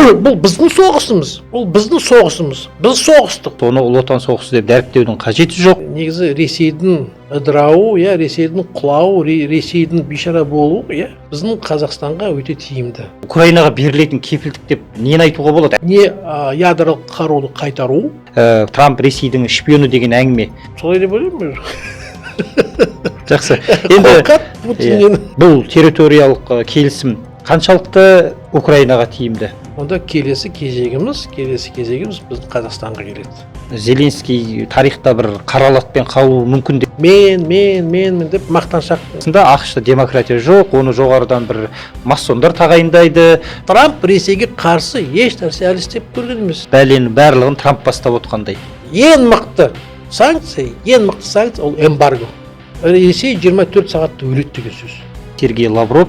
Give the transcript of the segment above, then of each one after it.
Бұл біздің соғысымыз, бұл біздің соғысымыз, біз соғыстық. Оны Ұлы Отан соғысы деп дәріптеудің қажеті жоқ. Негізі Ресейдің ыдырауы, иә, Ресейдің құлауы, Ресейдің бейшара болуы, иә, біздің Қазақстанға өте тиімді. Украинаға берілетін кепілдік деп нені айтуға болады? Не ядролық қаруды қайтару. Трамп Ресейдің шпионы деген әңгіме. Солай деп ойлаймын. Жақсы. Енді Қорқады Путиннен. Бұл территориялық келісім қаншалықты Украинаға тиімді? Онда келесі кезегіміз біздің Қазақстанға келеді. Зеленский тарихта бір қара латпен қалуы мүмкін деп. Мен, мен, менмін деп мақтаншақ. Расында АҚШ-та демократия жоқ, оны жоғарыдан бір масондар тағайындайды. Трамп Ресейге қарсы еш нәрсе әлі істеп көрген емес. Бәленің барлығын Трамп бастап отқандай. Ең мықты санкция, ең мықты санкция ол эмбарго. Ресей 24 сағатта өледі деген сөз. Сергей Лавров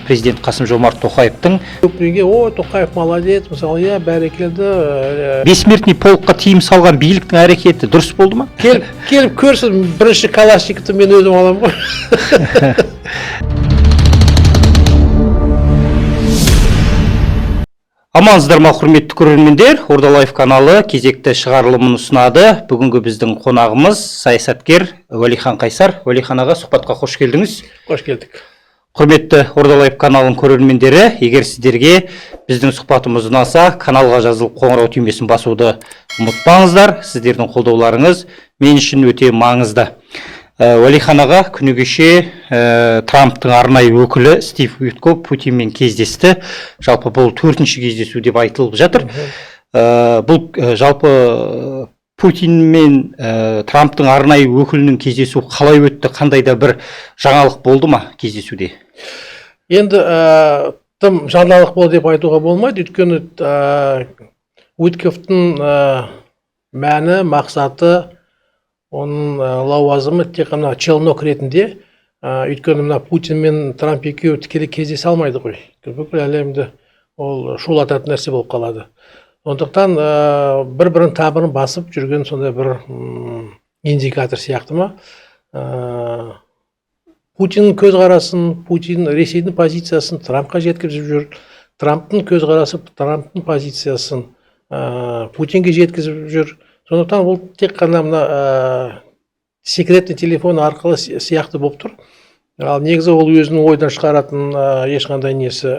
президент Қасым Жомарт Тоқаевтың Көптеген, ой, Тоқаев молодец, мысалы, иә, бәрекелді. Бессмертный полкқа тыйым салған биліктің әрекеті дұрыс болды ма? Келіп көрсін, бірінші Калашниковты мен өзім аламын ғой. Амансыздар ма, құрметті көрермендер? Орда Лайф каналы кезекті шығарылымын ұсынады. Бүгінгі біздің қонағымыз саясаткер Уәлихан Қайсар. Уәлихан аға, сұхбатқа қош келдіңіз. Қош келдік. Құрметті Орда Лайф каналының көрермендері, егер сіздерге біздің сұхбатымыз ұнаса, каналға жазылып, қоңырау түймесін басуды ұмытпаңыздар. Сіздердің қолдауларыңыз мен үшін өте маңызды. Уәлихан аға, күні кеше Трамптың арнайы өкілі Стив Уиткофф Путинмен кездесті. Жалпы бұл төртінші кездесу деп айтылып жатыр. Бұл жалпы Путин мен Трамптың арнайы өкілінің кездесуі қалай өтті? Қандай да бір жаңалық болды ма кездесуде? Енді тым жаңалық болды деп айтуға болмайды, өйткені Уиткоффтың мәні, мақсаты, оның лауазымы тек қана челнок ретінде, өйткені мына Путин мен Трамп екеуі тікелей кездесе алмайды ғой. Бүкіл әлемді ол шулататын нәрсе болып қалады. Сондықтан бір бірінің тамырын басып жүрген сондай бір индикатор сияқты ма. Путиннің көзқарасын, Путин Ресейдің позициясын Трампқа жеткізіп жүр. Трамптың көзқарасы, Трамптың позициясын Путинге жеткізіп жүр. Сондықтан бұл тек қана мына секретный телефон арқылы сияқты болып тұр. Ал негізі ол өзінің ойдан шығаратын ешқандай несі,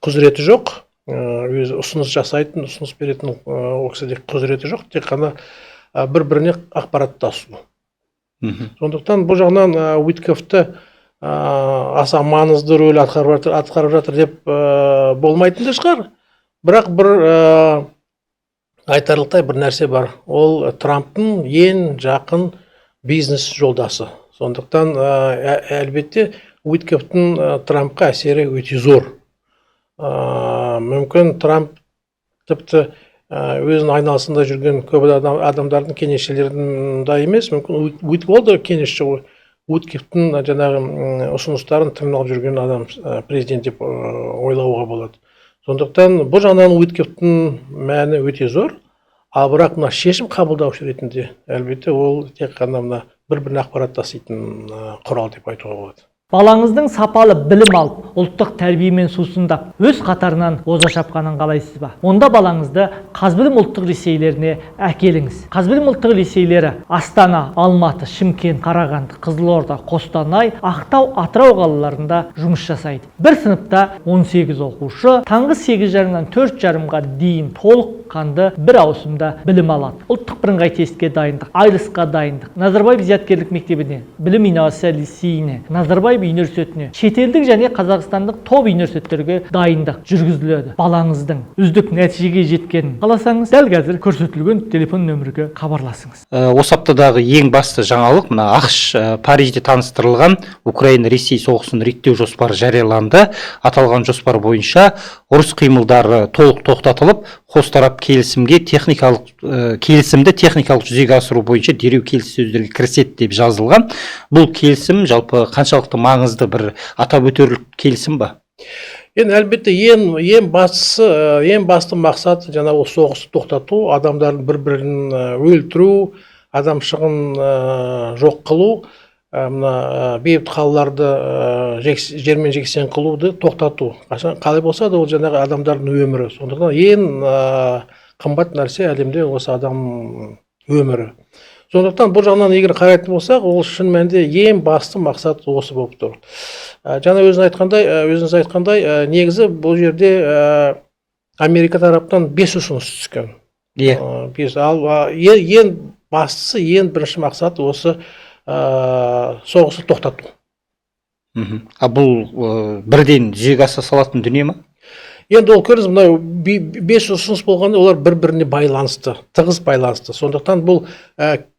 құзыреті жоқ. Өзі ұсыныс жасайтын, ұсыныс беретін ол кісіде құзыреті жоқ, тек қана бір біріне ақпарат тасу. Сондықтан бұл жағынан Уиткоффты аса маңызды рөл атқарып жатыр деп болмайтын да шығар. Бірақ бір айтарлықтай бір нәрсе бар. Ол Трамптың ең жақын бизнес жолдасы. Сондықтан әлбетте Уиткоффтың Трампқа әсері өте зор. Мүмкін Трамп тіпті өзінің айналасында жүрген көп адамдардың, кеңесшілердің да емес, мүмкін ол да кеңесші ғой. Уиткоффтың жаңағы ұсыныстарын тыңдап жүрген адам, президент деп ойлауға болады. Сондықтан бұл жағынан Уиткоффтың мәні өте зор. Ал бірақ мына шешім қабылдаушы ретінде әлбетте ол тек қана мына бір біріне ақпарат таситын құрал деп айтуға болады. Балаңыздың сапалы білім алып, ұлттық тәрбиемен сусындап, өз қатарынан оза шапқанын қалайсыз ба? Онда балаңызды Қазбілім ұлттық лицейлеріне әкеліңіз. Қазбілім ұлттық лицейлері Астана, Алматы, Шымкент, Қарағанды, Қызылорда, Қостанай, Ақтау, Атырау қалаларында жұмыс жасайды. Бір сыныпта 18 оқушы таңғы сегіз жарымнан төрт жарымға дейін толыққанды бір ауысымда білім алады. Ұлттық бірыңғай тестке дайындық, IELTS-қа дайындық, Назарбаев зияткерлік мектебіне, Білім инновация лицейіне, Назарбаев университетіне, шетелдік және қазақстандық топ университеттерге дайындық жүргізіледі. Балаңыздың үздік нәтижеге жеткенін қаласаңыз, дәл қазір көрсетілген телефон нөмірге хабарласыңыз. Осы аптадағы ең басты жаңалық мына АҚШ Парижде таныстырылған Украина Ресей соғысын реттеу жоспары жарияланды. Аталған жоспар бойынша ұрыс қимылдары толық тоқтатылып, қос тарап келісімге техникалық келісімді техникалық жүзеге асыру бойынша дереу келіссөздерге кіріседі деп жазылған. Бұл келісім жалпы қаншалықты маңызды, бір атап өтерлік келісім ба? Енді әлбетте ең бастысы, ең басты мақсат жаңа ол соғысты тоқтату, адамдардың бір бірін өлтіру, адам шығын жоқ қылу. мына бейбіт қалаларды жермен жексен қылуды тоқтату. Қашан қалай болса да, ол жаңағы адамдардың өмірі. Сондықтан ең қымбат нәрсе әлемде осы адам өмірі. Сондықтан бұл жағынан егер қарайтын болсақ, ол шын мәнінде ең басты мақсат осы болып тұр. Жаңа өзіңіз айтқандай, негізі бұл жерде Америка тарапынан 5 ұсыныс түскен. 5. Ал ең бастысы, ең бірінші мақсат осы соғысты тоқтату. А бұл бірден жүзеге аса салатын дүние ма? Енді ол көрдіңіз, мынау 5 ұсыныс болғанда, олар бір-біріне байланысты, тығыз байланысты. Сондықтан бұл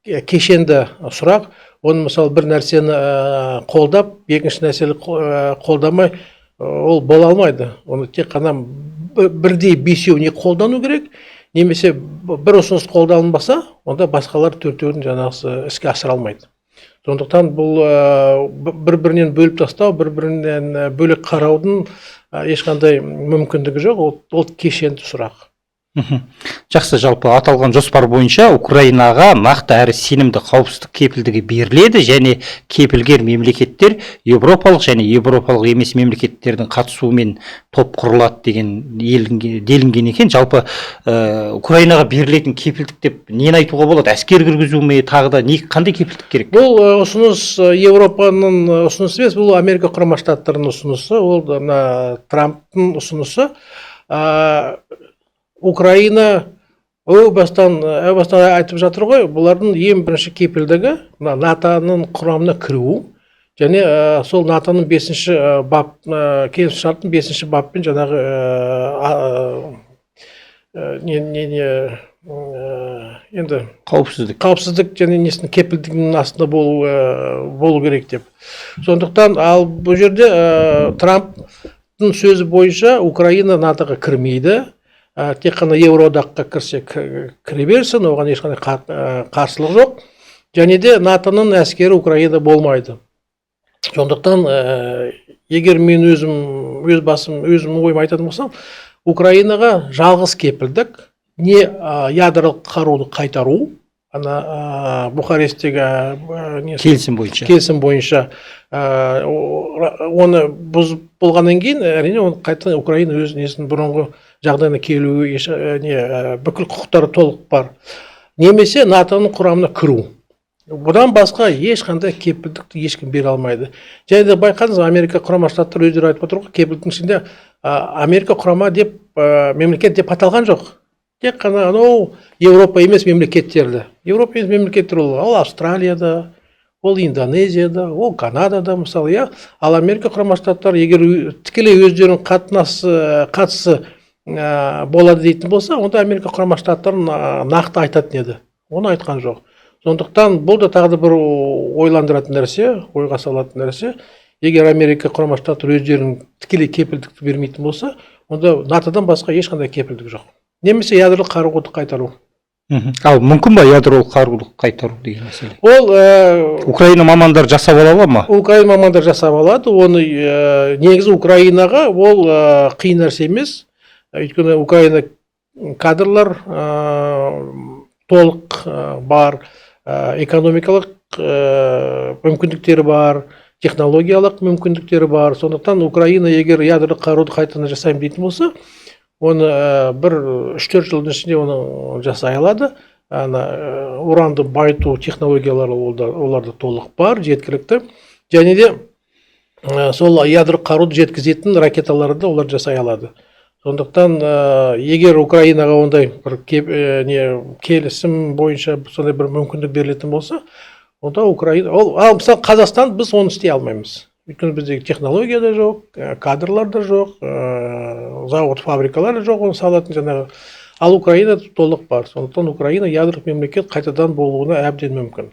кешенді сұрақ. Оны, мысалы, бір нәрсені қолдап, екінші нәрсені қолдамай, ол бола алмайды. Оны тек қана бірдей бесеуіне қолдану керек, немесе бір ұсыныс қолданылмаса, онда басқалар төртеуін жаңағысы іске асыра алмайды. Сондықтан бұл бір-бірінен бөліп тастау, бір-бірінен бөлек қараудың ешқандай мүмкіндігі жоқ, ол кешенді сұрақ. Жақсы, жалпы аталған жоспар бойынша Украинаға нақты әрі сенімді қауіпсіздік кепілдігі беріледі және кепілгер мемлекеттер еуропалық және еуропалық емес мемлекеттердің қатысуымен топ құрылады деген делінген екен. Жалпы, Украинаға берілетін кепілдік деп нені айтуға болады? Әскер кіргізу ме, тағы да не, қандай кепілдік керек? Бұл ұсыныс Еуропаның ұсынысы емес, бұл Америка Құрама Штаттарының ұсынысы, ол мына Трамптың ұсынысы. Украина әу бастан айтып жатыр ғой, бұлардың ең бірінші кепілдігі мына НАТО-ның құрамына кіру және сол НАТО-ның бесінші бап, келісімшарттың бесінші баппен жаңағы не, енді қауіпсіздік қауіпсіздік және несінің кепілдігінің астында болу керек деп. Сондықтан ал бұл жерде Трамптың сөзі бойынша Украина НАТО-ға кірмейді, тек қана Еуроодаққа кірсе, кіре берсін, оған ешқандай қарсылық жоқ, және де НАТО-ның әскері Украинада болмайды. Сондықтан егер мен өзім, өз басым, өзімнің ойым айтатын болсам, Украинаға жалғыз кепілдік не ядролық қаруды қайтару, ана Бухаресттегі несі- келісім бойынша. Келісім бойынша оны бұзып болғаннан кейін, әрине, оны қайтадан Украина өз несінің бұрынғы жағдайына келуі не бүкіл құқықтары толық бар, немесе НАТО-ның құрамына кіру. Бұдан басқа ешқандай кепілдікті ешкім бере алмайды. Және де байқадыңыз, Америка Құрама Штаттары өздері айтып отыр ғой, кепілдіктің ішінде Америка құрама деп мемлекет деп аталған жоқ, тек қана анау Еуропа емес мемлекеттерді. Еуропа емес мемлекеттер ол Австралияда, ол Индонезияда, ол Канадада, мысалы, иә. Ал Америка Құрама Штаттары егер тікелей өздерінің қатынасы, қатысы болады дейтін болса, онда Америка Құрама Штаттары нақты айтатын еді, оны айтқан жоқ. Сондықтан бұл да тағы да бір ойландыратын нәрсе, ойға салатын нәрсе. Егер Америка Құрама Штаттары өздерінің тікелей кепілдікті бермейтін болса, онда НАТО-дан басқа ешқандай кепілдік жоқ, немесе ядролық қаруды қайтару. Ал мүмкін ба ядролық қаруды қайтару деген мәселе? Ол Украина мамандары жасап ала ала ма? Украина мамандары жасап алады оны. Негізі Украинаға ол қиын нәрсе емес, өйткені Украина кадрлар толық бар, экономикалық мүмкіндіктері бар, технологиялық мүмкіндіктері бар. Сондықтан Украина егер ядролық қаруды қайтадан жасаймын дейтін болса, оны бір 3-4 жылдың ішінде оны жасай алады. Ана уранды байыту технологиялары оларда толық бар, жеткілікті, және де сол ядролық қаруды жеткізетін ракеталарды олар жасай алады. Сондықтан егер Украинаға ондай бір не келісім бойынша сондай бір мүмкіндік берілетін болса, онда Украина ол. Ал мысалы, Қазақстан, біз оны істей алмаймыз, өйткені бізде технология да жоқ, кадрлар да жоқ, завод, фабрикалар да жоқ оны салатын жаңағы. Ал Украинада толық бар. Сондықтан Украина ядролық мемлекет қайтадан болуына әбден мүмкін.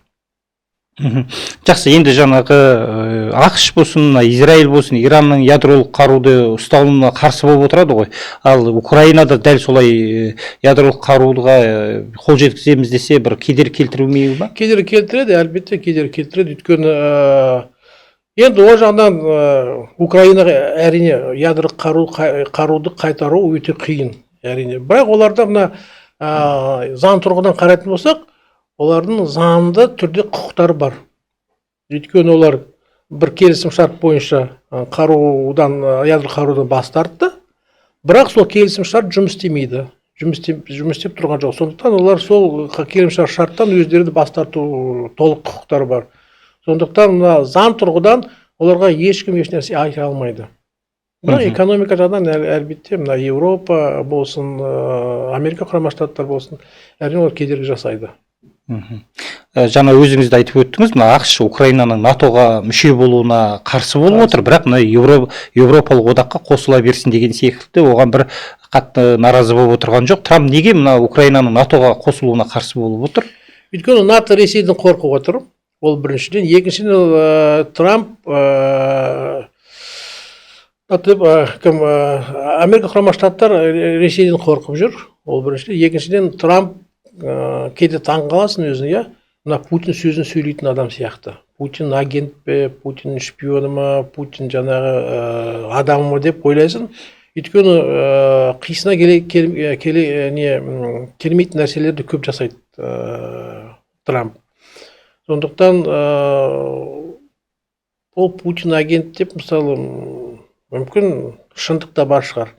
Жақсы, енді жаңағы АҚШ болсын, мына Израиль болсын, Иранның ядролық қаруды ұсталуына қарсы болып отырады ғой. Ал Украинада дәл солай ядролық қаруға қол жеткіземіз десе, бір кедергі келтірмей ма? Кедергі келтіреді, әлбетте, кедергі келтіреді, өйткені енді ол жағынан Украинаға, әрине, ядролық қаруды қайтару өте қиын, әрине. Бірақ оларда мына заң тұрғыдан қарайтын болсақ, олардың заңды түрде құқықтары бар. Өйткені олар бір келісім шарт бойынша қарудан, ядролық қарудан бас тартты. Бірақ сол келісім шарт жұмыс істемейді. Жұмыс істеп тұрған жоқ. Сондықтан олар сол келісім шарттан өздері де бас тарту толық құқықтары бар. Сондықтан мына заң тұрғыдан оларға ешкім ешнәрсе айта алмайды. Бірақ экономика жағынан әлбетте мына Еуропа болсын, Америка Құрама Штаттары болсын, әрине, олар кедергі жасайды. Жаңа өзіңіз де айтып өттіңіз, мына АҚШ Украинаның НАТОға мүше болуына қарсы болып отыр, бірақ мына Еуропалық одаққа қосыла берсін деген секілді оған бір қатты наразы болып отырған жоқ. Трамп неге мына Украинаның НАТОға қосылуына қарсы болып отыр? Өйткені НАТО Ресейден қорқып отыр. Ол біріншіден. Екіншіден, ол, Трамп НАТО, кім, Америка Құрама Штаттары Ресейден қорқып жүр. Ол біріншіден. Екіншіден, Трамп, кейде таң қаласың өзің, иә, мына Путин сөзін сөйлейтін адам сияқты. Путин агент пе, Путин шпионы ма, Путин жаңағы адамы ма деп ойлайсың. Өйткені қисына келе, кел, келе, не келмейтін нәрселерді көп жасайды Трамп. Сондықтан ол Путин агент деп, мысалы, мүмкін, шындық та бар шығар.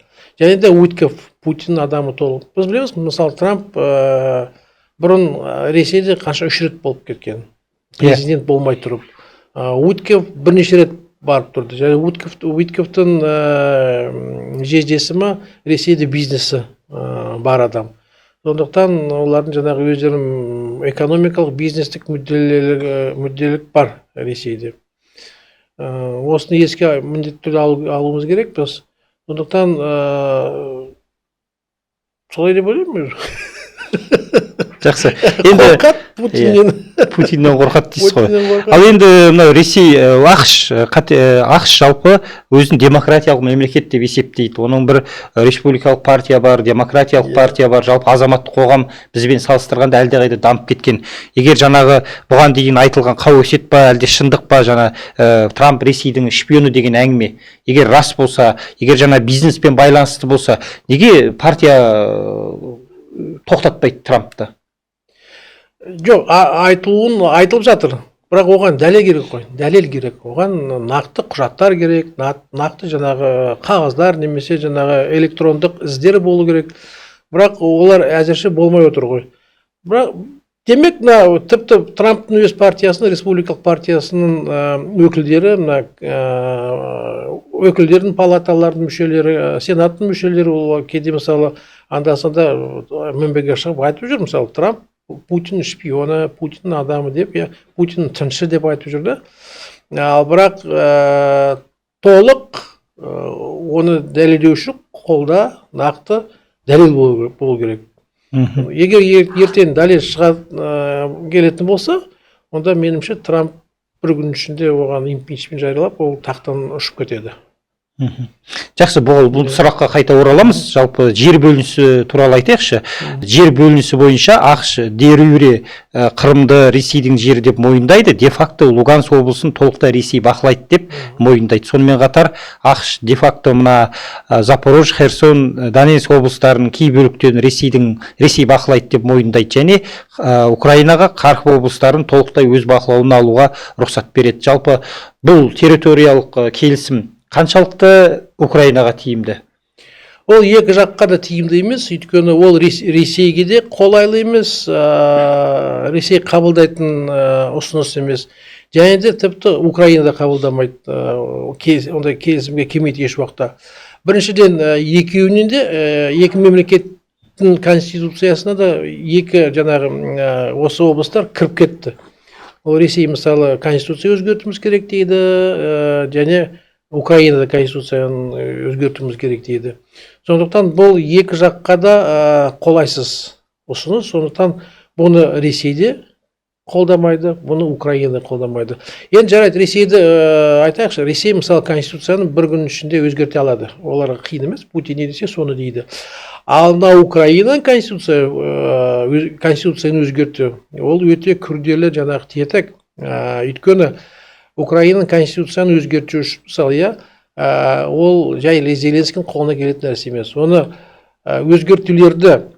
Және де Уиткофф Путин адамы толық. Біз білеміз, мысалы, Трамп бұрын Ресейде қанша, үш рет болып кеткен. Президент болмай тұрып. Уиткофф бірнеше рет барып тұрды. Және Уиткоффтың жездесі ма, Ресейде бизнесі бар адам. Сондықтан олардың жаңағы өздерінің экономикалық, бизнестік мүдделік бар Ресейде. Осыны еске міндетті түрде алуымыз керек біз. Сондықтан солай деп ойлаймын. Жақсы. Енді Қорқады Путиннен. Путиннен қорқады дейсіз ғой. Путиннен қорқады. Ал енді мынау Ресей, АҚШ, АҚШ жалпы өзін демократиялық мемлекет деп есептейді. Оның бір республикалық партия бар, демократиялық партия бар, жалпы азаматтық қоғам бізбен салыстырғанда әлдеқайда дамып кеткен. Егер жаңағы бұған дейін айтылған қауесет па, әлде шындық па, жаңа Трамп Ресейдің шпионы деген әңгіме, егер рас болса, егер жаңа бизнеспен байланысты болса, неге партия тоқтатпайды Трампты? Жоқ, айтылуын айтылып жатыр. Бірақ оған дәлел керек қой. Дәлел керек. Оған нақты құжаттар керек, нақты жаңағы қағаздар немесе жаңағы электрондық іздер болу керек. Бірақ олар әзірше болмай отыр ғой. Бірақ демек, мына тіпті Трамптың өз партиясының, республикалық партиясының өкілдері, мына өкілдердің палаталарының мүшелері, сенаттың мүшелері, ол кейде, мысалы, анда санда мінберге шығып айтып жүр, мысалы, Трамп Путин шпионы, Путин адамы деп, иә, Путин тыңшы деп айтып жүр да. Ал бірақ толық оны дәлелдеу үшін қолда нақты дәлел болу керек. Егер ертең дәлел шыға келетін болса, онда меніңше, Трамп бір күннің ішінде оған импичмент жариялап, ол тақтан ұшып кетеді. Жақсы, бұл сұраққа қайта ораламыз. Жалпы жер бөлінісі туралы айтайықшы. Жер бөлінісі бойынша АҚШ де юре Қырымды Ресейдің жері деп мойындайды, де факто Луганск облысын толықтай Ресей бақылайды деп мойындайды. Сонымен қатар АҚШ де факто мына Запорожье, Херсон, Донецк облыстарының кей бөліктерін Ресей бақылайды деп мойындайды және Украинаға Харьков облыстарын толықтай өз бақылауына алуға рұқсат береді. Жалпы бұл территориялық келісім қаншалықты Украинаға тиімді? Ол екі жаққа да тиімді емес, өйткені ол Ресейге де қолайлы емес, Ресей қабылдайтын ұсыныс емес. Және де тіпті Украина да қабылдамайды, ондай келісімге келмейді еш уақытта. Біріншіден, екеуінен де, екі мемлекеттің конституциясына да екі жаңағы осы облыстар кіріп кетті. Ол Ресей, мысалы, конституция өзгертуіміз керек дейді, және Украина да конституцияны өзгертуіміз керек дейді. Сондықтан бұл екі жаққа да қолайсыз ұсыныс. Сондықтан бұны Ресей де қолдамайды, бұны Украина қолдамайды. Енді жарайды, Ресейді айтайықшы, Ресей, мысалы, конституцияны бір күннің ішінде өзгерте алады. Оларға қиын емес, Путин не десе, соны дейді. Ал мына Украинаның конституцияны өзгерту, ол өте күрделі жаңағы тетік. Өйткені Украинаның конституцияны өзгерту үшін, мысалы, иә, ол жай Зеленскийдің қолына келетін нәрсе емес. Оны өзгертулерді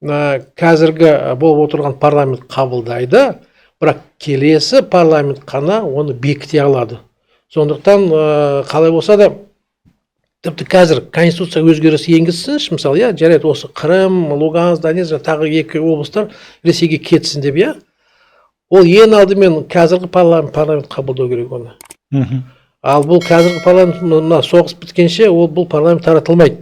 мына қазіргі болып отырған парламент қабылдайды. Бірақ келесі парламент қана оны бекіте алады. Сондықтан қалай болса да, тіпті қазір конституция өзгеріс енгізсінші, мысалы, иә, жарайды, осы Қырым, Луганск, Донецк, тағы екі облыстар Ресейге кетсін деп, иә, ол ең алдымен қазіргі парламент қабылдау керек оны. Ал бұл қазіргі парламент мына соғыс біткенше ол бұл парламент таратылмайды.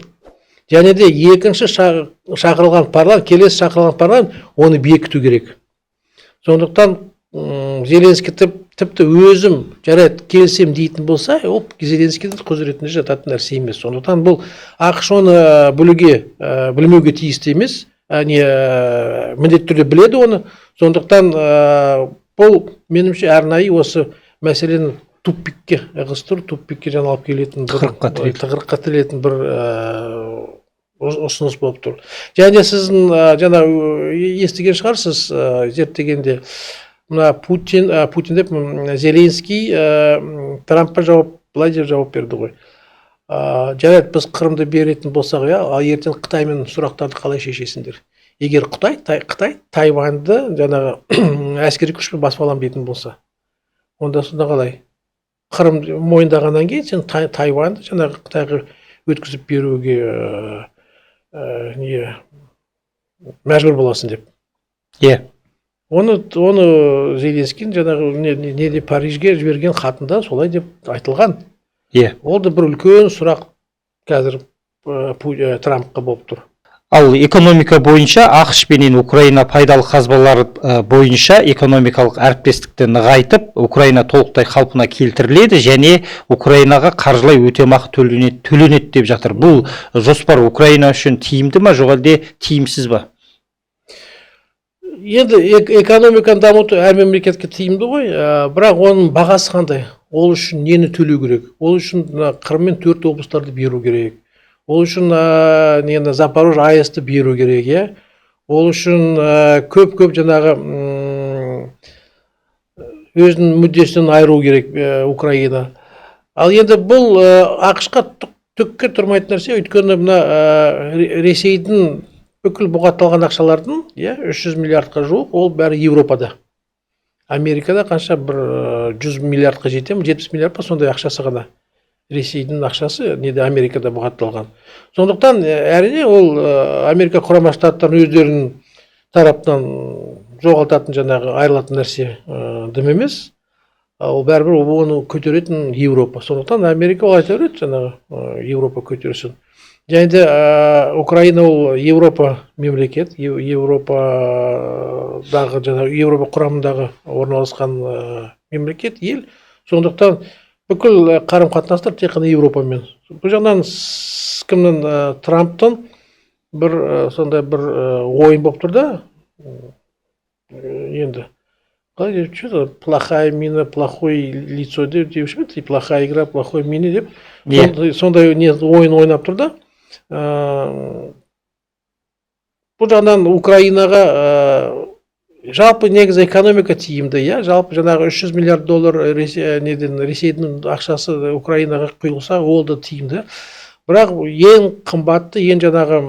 Және де екінші шақырылған парламент, келесі шақырылған парламент оны бекіту керек. Сондықтан Зеленский тіпті өзім жарайды келісемін дейтін болса, ол Зеленскийдің құзыретінде жататын нәрсе емес. Сондықтан бұл АҚШ оны білуге, білмеуге тиісті емес, не, міндетті түрде біледі оны. Сондықтан бұл, меніңше, арнайы осы мәселені тупикке ығыстыру, тупикке жаңа алып келетін бір Тығырыққа тірелетін. Тығырыққа тірелетін бір ұсыныс болып тұр. Және сіздің жаңа естіген шығарсыз, зерттегенде, мына Путин, Путин деп, Зеленский Трампқа жауап былай деп жауап берді ғой: жарайды, біз Қырымды беретін болсақ, иә, ал ертең Қытаймен сұрақтарды қалай шешесіңдер, егер Қытай Тайваньды жаңағы әскери күшпен басып аламын дейтін болса, онда сонда қалай? Қырым мойындағаннан кейін сен Тайваньды жаңағы Қытайға өткізіп беруге не мәжбүр боласың деп. Оны Зеленскийдің жаңағы неде, Парижге жіберген хатында солай деп айтылған. Ол да бір үлкен сұрақ қазір Трампқа болып тұр. Ал экономика бойынша АҚШ пенен Украина пайдалы қазбалар бойынша экономикалық әріптестікті нығайтып, Украина толықтай қалпына келтіріледі және Украинаға қаржылай өтемақы төленеді деп жатыр. Бұл жоспар Украина үшін тиімді ма, жоқ әлде тиімсіз ба? Енді экономиканы дамыту әр мемлекетке тиімді ғой, бірақ оның бағасы қандай? Ол үшін нені төлеу керек? Ол үшін мына Қырым мен төрт облыстарды беру керек, ол үшін нені, Запорожье АЭС-ті беру керек, иә, ол үшін көп көп жаңағы өзінің мүддесінен айыру керек Украина. Ал енді бұл АҚШ-қа түкке тұрмайтын нәрсе, өйткені мына Ресейдің бүкіл бұғатталған ақшалардың, иә, 300 миллиардқа жуық, ол бәрі Европада. Америкада қанша, бір 100 миллиардқа жете ме, 70 миллиард па, сондай ақшасы ғана Ресейдің ақшасы неде, Америкада бұғатталған. Сондықтан әрине, ол Америка Құрама Штаттарының өздерінің тарапынан жоғалтатын, жаңағы айырылатын нәрсе дым емес. Ол бәрібір оны көтеретін Европа. Сондықтан Америка ол айта береді, жаңағы Европа көтерсін. Және де Украина ол Европа мемлекет, Европадағы, жаңағы Европа құрамындағы орналасқан мемлекет, ел. Сондықтан бүкіл қарым қатынастар тек қана Европамен. Бұл жағынан кімнің, Трамптың бір сондай бір ойын болып тұр да. Енді қалай деп, что плохая мина, плохое лицо деп деуші ме еді, плохая игра, плохой мина деп. Сондай не ойын ойнап тұр да. Бұл жағынан Украинаға жалпы негізі экономика тиімді, иә, жалпы жаңағы 300 миллиард доллар Ресей, неден, Ресейдің ақшасы Украинаға құйылса, ол да тиімді. Бірақ ең қымбатты, ең жаңағы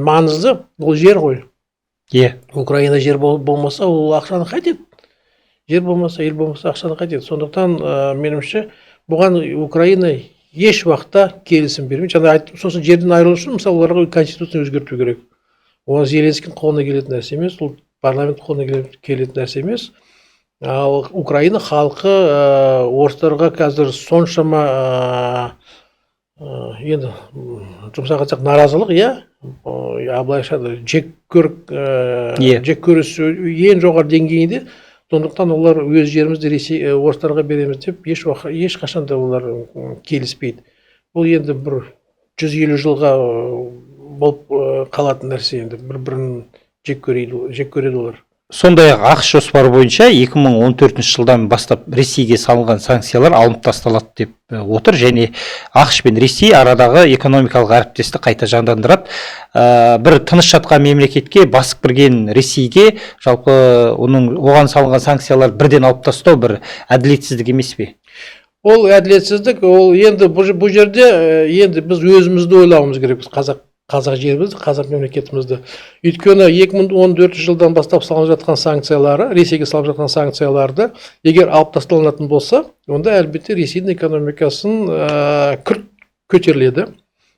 маңызды ол жер ғой. Украина жер болмаса, ол ақшаны қайтеді? Жер болмаса, ел болмаса, ақшаны қайтеді? Сондықтан меніңше, бұған Украина еш уақытта келісім бермейді. Жаңа айттым, сосын жерден айырылу үшін, мысалы, оларға конституцияны өзгерту керек. Ол Зеленскийдің қолына келетін нәрсе емес, ол парламент қолына келетін нәрсе емес. Ал Украина халқы орыстарға қазір соншама енді жұмсақ айтсақ, наразылық, иә, былайша жек көр, жек көрісі ең жоғары деңгейінде. Сондықтан олар өз жерімізді Ресей, орыстарға береміз деп еш ешқашан да олар келіспейді. Бұл енді бір 150 жылға болып қалатын нәрсе. Енді бір бірін жек көреді, жек көреді олар. Сондай ақ АҚШ жоспары бойынша 2014 жылдан бастап Ресейге салынған санкциялар алынып тасталады деп отыр және АҚШ пен Ресей арадағы экономикалық әріптестік қайта жандандырады. Бір тыныш жатқан мемлекетке басып кірген Ресейге жалпы оның оған салынған санкциялар бірден алып тастау бір әділетсіздік емес пе? Ол әділетсіздік. Ол енді бұл жерде енді біз өзімізді ойлауымыз керекпіз, қазақ Қазақ жерімізді, қазақ мемлекетімізді. Өйткені 2014 жылдан бастап салынып жатқан санкциялары, Ресейге салып жатқан санкцияларды егер алып тасталынатын болса, онда әлбетте Ресейдің экономикасын күрт көтеріледі,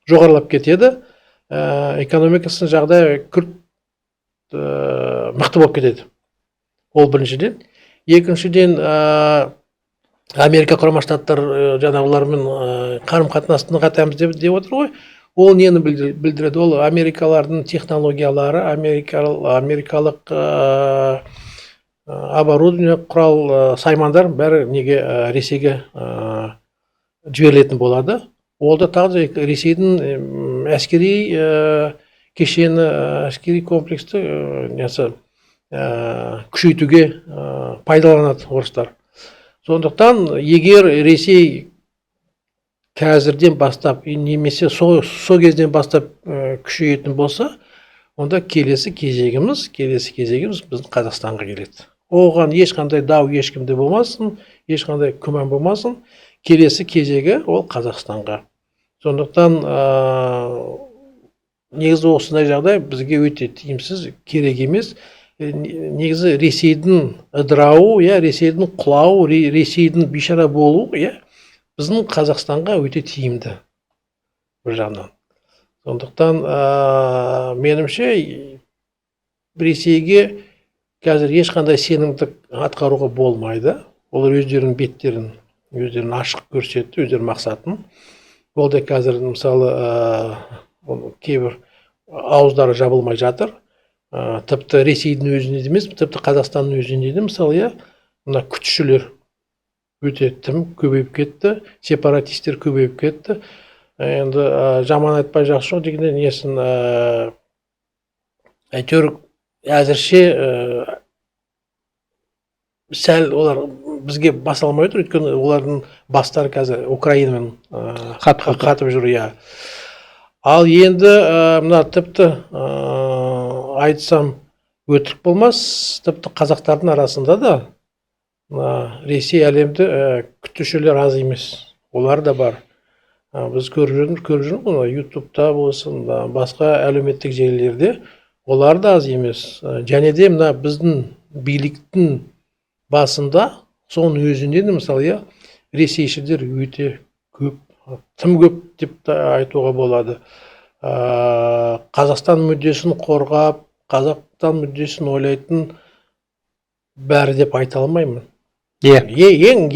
жоғарылап кетеді, экономикасының жағдайы күрт мықты болып кетеді. Ол біріншіден. Екіншіден, Америка Құрама Штаттары жаңағылармен қарым қатынасты нығайтамыз деп отыр ғой. Ол нені білдіреді? Ол америкалардың технологиялары, америкалық оборудование, құрал, саймандар бәрі неге, Ресейге жіберілетін болады. Ол да тағы да Ресейдің әскери кешені, әскери комплексті несі күшейтуге пайдаланады орыстар. Сондықтан егер Ресей қазірден бастап немесе со кезден бастап күшейетін болса, онда келесі кезегіміз біздің Қазақстанға келеді. Оған ешқандай дау ешкімде болмасын, ешқандай күмән болмасын. Келесі кезегі ол Қазақстанға. Сондықтан негізі осындай жағдай бізге өте тиімсіз, керек емес. Негізі Ресейдің ыдырауы, Ресейдің құлауы, Ресейдің бейшара болуы, біздің Қазақстанға өте тиімді бір жағынан. Сондықтан меніңше Ресейге қазір ешқандай сенімдік атқаруға болмайды. Олар өздерінің беттерін, өздерін ашық көрсетті, өздерінің мақсатын. Ол да қазір мысалы кейбір ауыздары жабылмай жатыр. Тіпті Ресейдің өзінде де емес, тіпті Қазақстанның өзінде де мысалы, мына күтушілер өте тым көбейіп кетті, сепаратистер көбейіп кетті. Енді жаман айтпай жақсы жоқ дегенде несін, әйтеуір әзірше сәл олар бізге баса алмай отыр, өйткені олардың бастары қазір Украинамен қатып жүр, иә. Ал енді мына тіпті айтсам өтірік болмас, тіпті қазақтардың арасында да Ресей әлемді күтушілер аз емес, олар да бар. Біз көріп жүрміз ғой, Ютубта болсын, басқа әлеуметтік желілерде олар да аз емес. Және де мына біздің биліктің басында, соның өзінде де мысалы, ресейшілдер өте көп, тым көп деп те айтуға болады. Қазақстан мүддесін қорғап, Қазақстан мүддесін ойлайтын бәрі деп айта алмаймын. Ең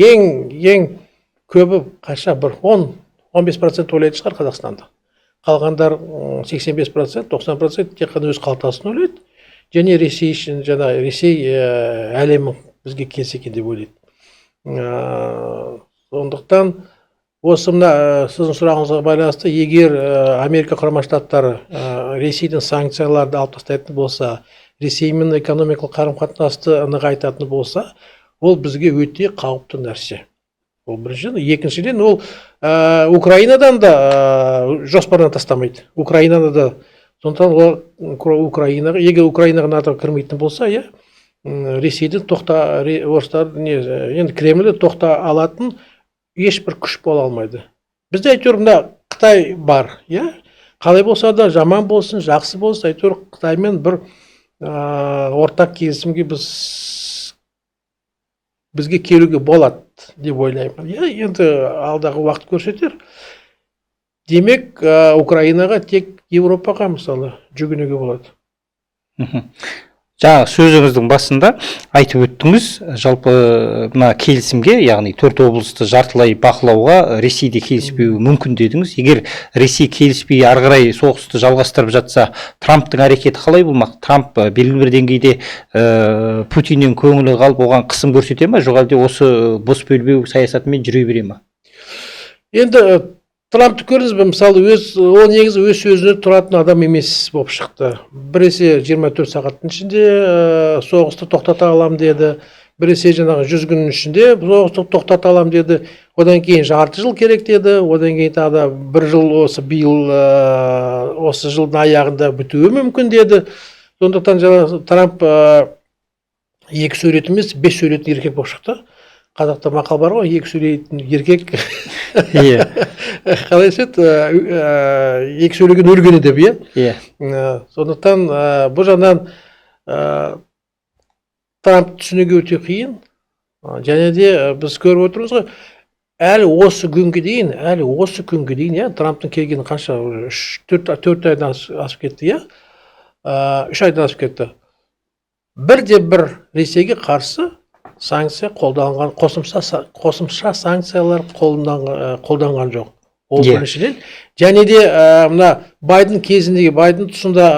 көбі қанша, бір 10-15% ойлайтын шығар Қазақстанда. Қалғандар 85%, 90% тек қана өз қалтасын ойлайды. Және Ресей үшін, жаңа Ресей әлемі бізге келсе екен деп ойлайды. Сондықтан осы мына сіздің сұрағыңызға байланысты, егер Америка Құрама Штаттары Ресейдің санкцияларды алып тастайтын болса, Ресеймен экономикалық қарым-қатынасты нығайтатын болса, ол бізге өте қауіпті нәрсе. Ол біріншіден. Екіншіден, ол Украинадан да жоспардан тастамайды. Украинаны да. Сондықтан ол Украинаға, егер Украинаға НАТО кірмейтін болса, Ресейді тоқта, орыстар, енді Кремльді тоқта алатын ешбір күш бола алмайды. Бізде әйтеуір мына Қытай бар, қалай болса да, жаман болсын, жақсы болсын, әйтеуір Қытаймен бір ортақ келісімге бізге келуге болады деп ойлаймын. Енді алдағы уақыт көрсетер. Демек, Украинаға тек Еуропаға мысалы жүгінуге болады. Жаңа сөзіңіздің басында айтып өттіңіз, жалпы мына келісімге, яғни 4 облысты жартылай бақылауға Ресей де келіспеуі мүмкін дедіңіз. Егер Ресей келіспей ары қарай соғысты жалғастырып жатса, Трамптың әрекеті қалай болмақ? Трамп белгілі бір деңгейде Путиннен көңілі қалып, оған қысым көрсете ме, жоқ әлде осы бос белбеу саясатымен жүре бере ме? Енді Трампты көрдіңіз бе, мысалы, ол негізі өз сөзіне тұратын адам емес болып шықты. Біресе 24 сағаттың ішінде соғысты тоқтата алам деді, біресе жаңағы 100 күннің ішінде соғысты тоқтата алам деді, одан кейін жарты жыл керек деді, одан кейін тағы да бір жыл осы биыл осы жылдың аяғында бітуі мүмкін деді. Сондықтан жаңағы Трамп 2 сурет емес, 5 суреттің еркек болып шықты. Қазақта мақал бар ғой, екі сөйлейтін еркек. Иә. Қалай еді, екі сөйлеген өлгені деп, иә? Иә. Сондықтан бұл жағынан Трамп түсінуге өте қиын. Және де біз көріп отырмыз ғой, әлі осы күнге дейін, иә, Трамптың келгені қанша, үш төрт айдан асып кетті, иә, 3 айдан асып кетті. Бірде бір Ресейге қарсы санкция қолданған, қосымша санкциялар қолданған жоқ. Ол біріншіден. Және де мына Байден кезіндегі, Байден тұсында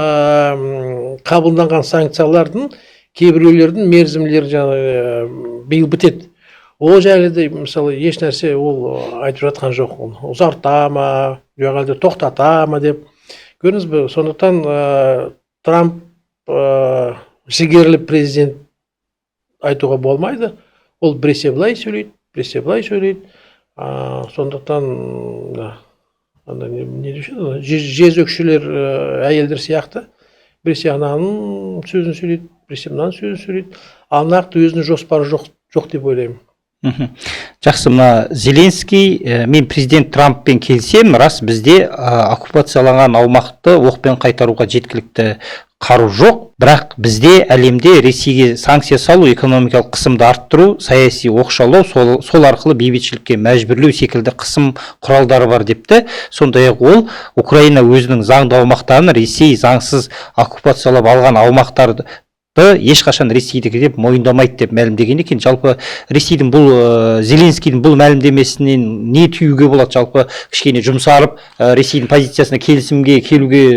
қабылданған санкциялардың кейбіреулердің мерзімдері жаңағы биыл бітеді. Ол жайлы де, мысалы, еш нәрсе ол айтып жатқан жоқ, оны ұзарта ма, жоқ әлде тоқтата ма деп. Көрдіңіз бе, сондықтан Трамп жігерлі президент айтуға болмайды. Ол біресе былай сөйлейді, біресе былай сөйлейді. Сондықтан ана не деуші еді, ана жезөкшелер әйелдер сияқты, біресе ананың сөзін сөйлейді, біресе мынаның сөзін сөйлейді, ал нақты өзінің жоспары жоқ деп ойлаймын. Жақсы, мына Зеленский мен президент Трамппен келісемін, рас, бізде оккупацияланған аумақты оқпен қайтаруға жеткілікті қару жоқ, бірақ бізде әлемде Ресейге санкция салу, экономикалық қысымды арттыру, саяси оқшаулау, сол арқылы бейбітшілікке мәжбүрлеу секілді қысым құралдары бар депті. Сондай ақ ол Украина өзінің заңды аумақтарын, Ресей заңсыз оккупациялап алған аумақтарды ешқашан ресейдікі деп мойындамайды деп мәлімдеген екен. Жалпы Ресейдің бұл Зеленскийдің бұл мәлімдемесінен не түюге болады? Жалпы кішкене жұмсарып, Ресейдің позициясына келісімге келуге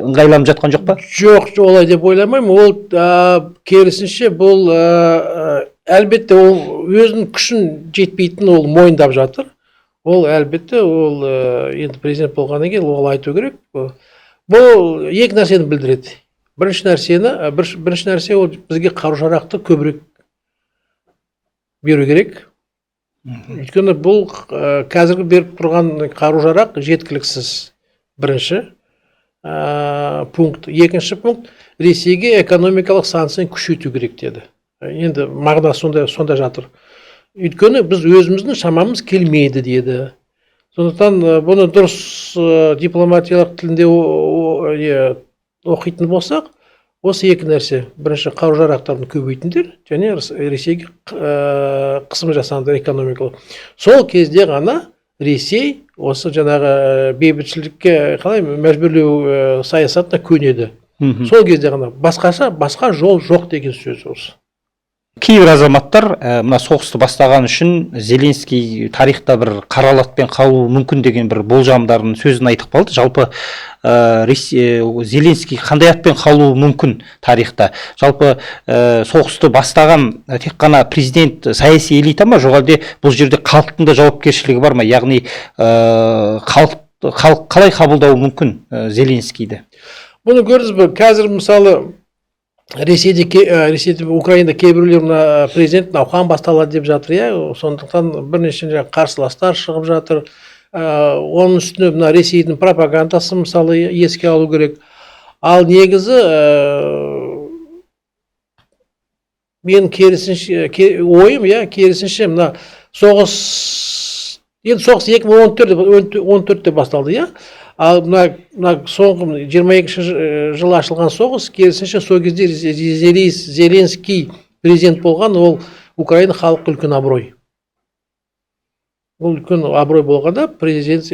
ыңғайланып жатқан жоқ па? Жоқ, олай деп ойламаймын. Ол керісінше, бұл әлбетте, ол өзінің күшін жетпейтінін ол мойындап жатыр. Ол әлбетте, ол енді президент болғаннан кейін ол айту керек. Бұл екі нәрсені білдіреді. Бірінші нәрсе, ол бізге қару жарақты көбірек беру керек, өйткені бұл қазіргі беріп тұрған қару жарақ жеткіліксіз, бірінші пункт. Екінші пункт, Ресейге экономикалық санкцияны күшейту керек деді. Енді мағынасы сонда жатыр, өйткені біз өзіміздің шамамыз келмейді деді. Сондықтан бұны дұрыс дипломатиялық тілінде оқитын болсақ, осы екі нәрсе: бірінші, қару жарақтарын көбейтіңдер және Ресейге қысым жасаңдар экономикалық. Сол кезде ғана Ресей осы жаңағы бейбітшілікке қалай мәжбүрлеу саясатына көнеді. Сол кезде ғана, басқаша, басқа жол жоқ деген сөз осы. Кейбір азаматтар мына соғысты бастаған үшін Зеленский тарихта бір қара латпен қалуы мүмкін деген бір болжамдарын, сөзін айтып қалды. Жалпы Зеленский қандай атпен қалуы мүмкін тарихта? Жалпы соғысты бастаған тек қана президент, саяси элита ма, жоқ әлде бұл жерде халықтың да жауапкершілігі бар ма? Яғни халық қалай қабылдауы мүмкін Зеленскийді? Бұны көрдіңіз бе, қазір, мысалы, Ресейде Ресейде, Украинада кейбіреулер мына президент науқан басталады деп жатыр, иә. Сондықтан бірнеше жаңағы қарсыластар шығып жатыр. Оның үстіне мына Ресейдің пропагандасы, мысалы, еске алу керек. Ал негізі мен керісінше ойым, иә, керісінше, мына соғыс, енді соғыс 2014-те басталды, иә. Ал мына соңғы 22 жылы ашылған соғыс, керісінше, сол кезде Зеленский президент болған, ол Украина халқы үлкен абырой. Ол үлкен абырой болғанда президент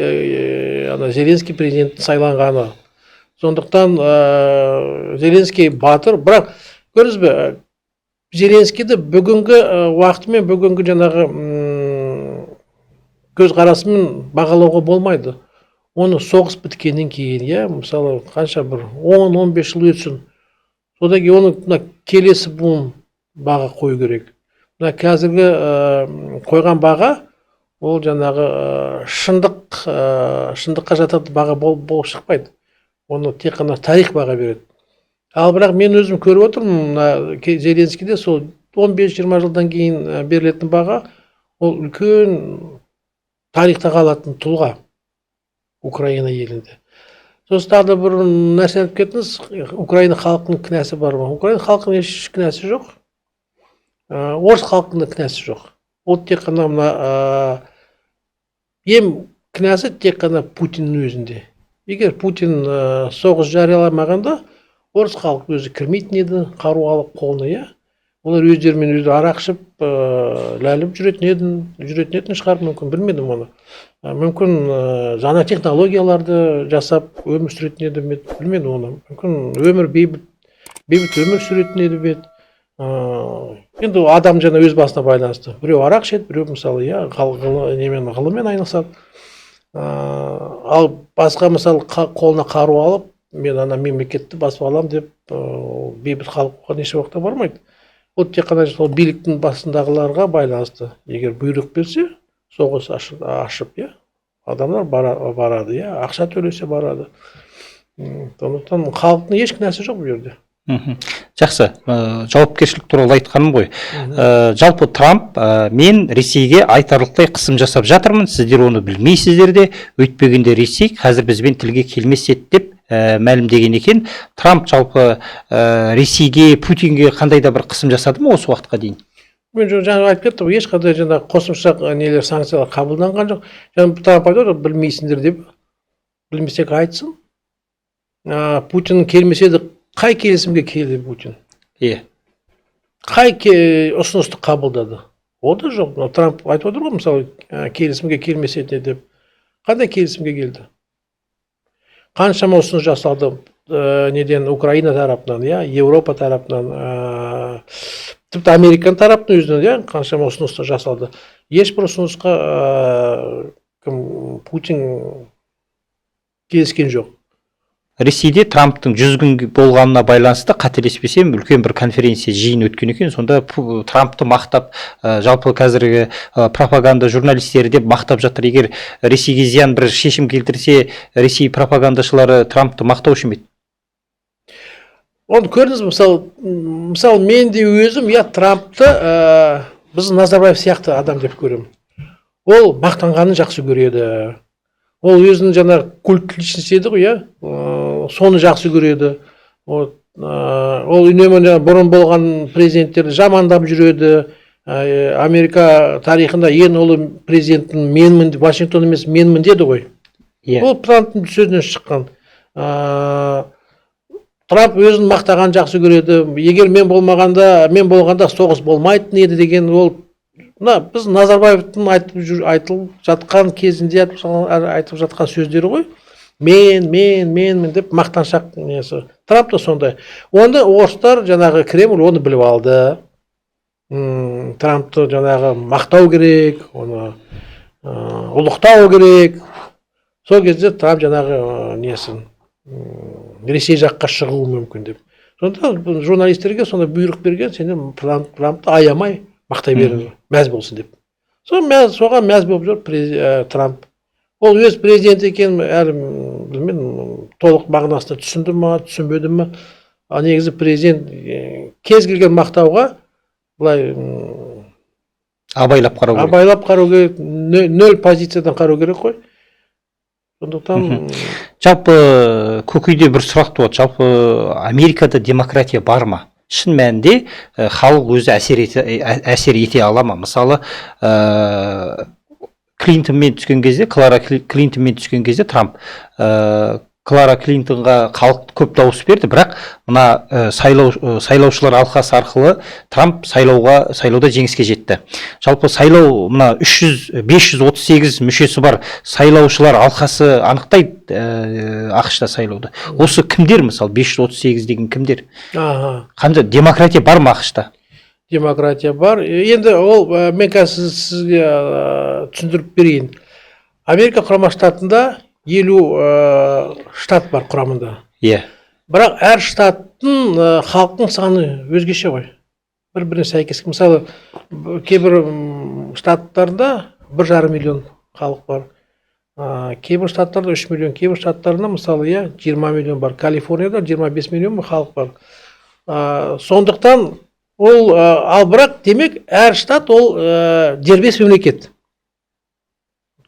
ана Зеленский президент сайланғаны. Сондықтан Зеленский батыр, бірақ көрдіңіз бе, Зеленскийді бүгінгі уақытымен, бүгінгі жаңағы көзқарасымен бағалауға болмайды. Оны соғыс біткеннен кейін, иә, мысалы, қанша бір 10-15 жыл өтсін, содан кейін оны мына келесі буын баға қою керек. Мына қазіргі қойған баға ол жаңағы шындыққа жататын баға болып шықпайды. Оны тек қана тарих баға береді. Ал бірақ мен өзім көріп отырмын, мына Зеленскийде сол 15-20 жылдан кейін берілетін баға, ол үлкен тарихта қалатын тұлға Украина елінде. Сосын тағы да бір нәрсе айтып кеттіңіз, Украина халқының кінәсі бар ма? Украина халқының еш кінәсі жоқ. Орыс халқының да кінәсі жоқ. Ол тек қана мына ең кінәсі тек қана Путиннің өзінде. Егер Путин соғыс жарияламағанда, орыс халқы өзі кірмейтін еді қару алып қолына, иә. Олар өздерімен өздері арақ ішіп, ләліп жүретін шығар мүмкін, білмедім оны. Мүмкін, жаңа технологияларды жасап өмір сүретін еді, мен білмедім оны. Мүмкін, өмір бейбіт өмір сүретін еді бе еді. Енді адам жаңа өз басына байланысты. Біреу арақ ішеді, біреу, мысалы, иә, немен, ғылыммен айналысады. Ал басқа, мысалы, қолына қару алып, мен ана мемлекетті басып аламын деп, бейбіт халық оған еш уақытта бармайды. Ол тек қана сол биліктің басындағыларға байланысты. Егер бұйрық берсе, соғыс ашып, иә, адамдар барады, иә, ақша төлесе барады. Сондықтан халықтың еш кінәсі жоқ бұл жерде. Жақсы, жауапкершілік туралы айтқаным ғой. Жалпы Трамп мен Ресейге айтарлықтай қысым жасап жатырмын, сіздер оны білмейсіздер де, өйтпегенде Ресей қазір бізбен тілге келмес еді деп мәлімдеген екен. Трамп жалпы Ресейге, Путинге қандай да бір қысым жасады ма осы уақытқа дейін? Мен жаңа айтып кеттім ғой, ешқандай жаңағы қосымша нелер, санкциялар қабылданған жоқ. Жаңа Трамп айтып отыр, білмейсіңдер деп. Білмесек, айтсын. Путин келмесе де, қай келісімге келді Путин? Қай ұсынысты қабылдады? Ол да жоқ. Мынау Трамп айтып отыр ғой, мысалы, келісімге келмесе де деп. Қандай келісімге келді? Қаншама ұсыныс жасалды, неден, Украина тарапынан, иә, Еуропа тарапынан, тіпті Американ тарапының өзінен, иә, қаншама ұсыныстар жасалды. Ешбір ұсынысқа кім, Путин келіскен жоқ. Ресейде Трамптың 100 күн болғанына байланысты, қателеспесем, үлкен бір конференция, жиын өткен екен. Сонда Трампты мақтап, жалпы қазіргі пропаганда журналистері деп мақтап жатыр. Егер Ресейге зиян бір шешім келтірсе, Ресей пропагандашылары Трампты мақтаушы ма еді? Оны көрдіңіз, мысалы, мен де өзім, иә, Трампты біздің Назарбаев сияқты адам деп көремін. Ол мақтанғанын жақсы көреді. Ол өзінің жаңағы культ личность еді ғой, иә, соны жақсы көреді. Вот, ол үнемі жаңағы бұрын болған президенттерді жамандап жүреді. Америка тарихында ең ұлы президенттің менмін, Вашингтон емес, менмін деді ғой. Ол Трамптың сөзінен шыққан. Трамп өзін мақтаған жақсы көреді. Егер мен болмағанда, мен болғанда соғыс болмайтын еді деген, ол мына біз Назарбаевтың айтылып жатқан кезінде айтып жатқан сөздері ғой. Мен, мен, менмін деп мақтаншақ несі. Трамп та сондай. Оны орыстар, жаңағы Кремль оны біліп алды. Трампты жаңағы мақтау керек, оны ұлықтау керек. Сол кезде Трамп жаңағы несін, Ресей жаққа шығуы мүмкін деп. Сонда бұл журналистерге сонда бұйрық берген: сендер Трампты аямай мақтай беріңдер, мәз болсын деп. Сол мәз, соған мәз болып жүр Трамп. Ол өз президент екенін әлі білмедім, толық мағынасында түсінді ма, түсінбеді ма. Ал негізі президент кез келген мақтауға былай Абайлап қарау керек. Абайлап қарау керек, нөл позициядан қарау керек қой. Сондықтан Жалпы көкейде бір сұрақ туады: жалпы Америкада демократия бар ма? Шын мәнінде халық өзі әсер ете ала ма? Мысалы, Клинтонмен түскен кезде, Клара Клинтонмен түскен кезде Трамп, Клара Клинтонға халық көп дауыс берді, бірақ мына сайлаушылар алқасы арқылы Трамп сайлауда жеңіске жетті. Жалпы сайлау мына 300 538 мүшесі бар сайлаушылар алқасы анықтайды АҚШ-та сайлауды. Осы кімдер, мысалы, 538 деген кімдер? Қандай демократия бар ма АҚШ-та? Демократия бар. Енді ол мен қазір сізге түсіндіріп берейін. Америка Құрама Штатында 50 штат бар құрамында. Бірақ әр штаттың халықтың саны өзгеше ғой, бір біріне сәйкес. Мысалы, кейбір штаттарда 1,5 миллион халық бар, кейбір штаттарда 3 миллион, кейбір штаттарында, мысалы, иә, 20 миллион бар. Калифорнияда 25 миллион халық бар. Сондықтан ол ал бірақ, демек, әр штат ол дербес мемлекет,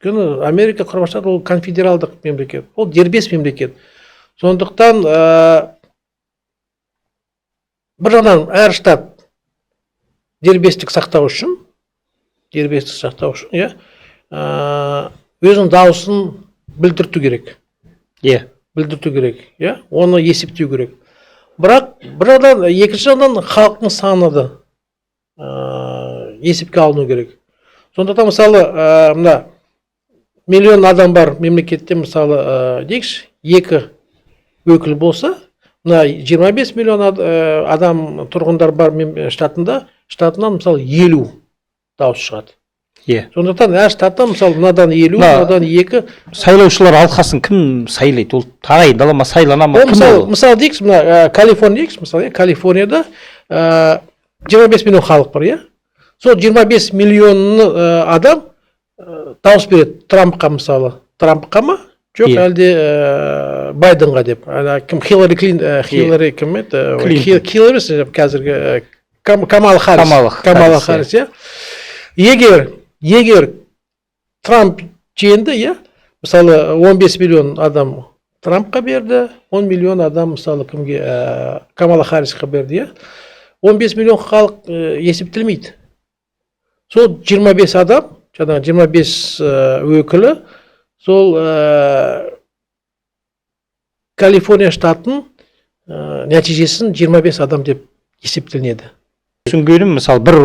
өйткені Америка Құрама Штаты ол конфедералдық мемлекет, ол дербес мемлекет. Сондықтан бір жағынан әр штат дербестік сақтау үшін Дербестік сақтау үшін, иә, өзінің дауысын білдірту керек. Білдірту керек, иә, оны есептеу керек. Бірақ бір жағынан, екінші жағынан, халықтың саны да есепке алыну керек. Сондықтан, мысалы, мына миллион адам бар мемлекетте, мысалы, дейікші, екі өкіл болса, мына 25 миллион адам тұрғындар бар штатында, штатынан, мысалы, 50 дауыс шығады. Сондықтан әр штаттан, мысалы, мынадан 50, мынадан екі. Сайлаушылар алқасын кім сайлайды? Ол тағайындала ма, сайлана ма? Ол Кім мысалы, ол? Мысалы дейікші, мына Калифорния дейікші, мысалы, иә, Калифорнияда 25 миллион халық бар, иә. Сол 25 миллион адам дауыс береді Трампқа, мысалы, Трампқа ма, жоқ, әлде Байденға деп. Ана кім, Хиллари Клин, Хиллари кім еді? Клинтон. Хиллари емес, қазіргі Камала Харрис. Камала Камала Харрис. Харрис, иә. Егер Трамп жеңді, иә, мысалы, 15 миллион адам Трампқа берді, 10 миллион адам, мысалы, кімге, Камала Харрисқа берді, иә. 15 миллион халық есептелмейді. Сол 25 адам, жаңағы 25 өкілі сол Калифорния штатының нәтижесін 25 адам деп есептелінеді. Түсінгенім, мысалы, бір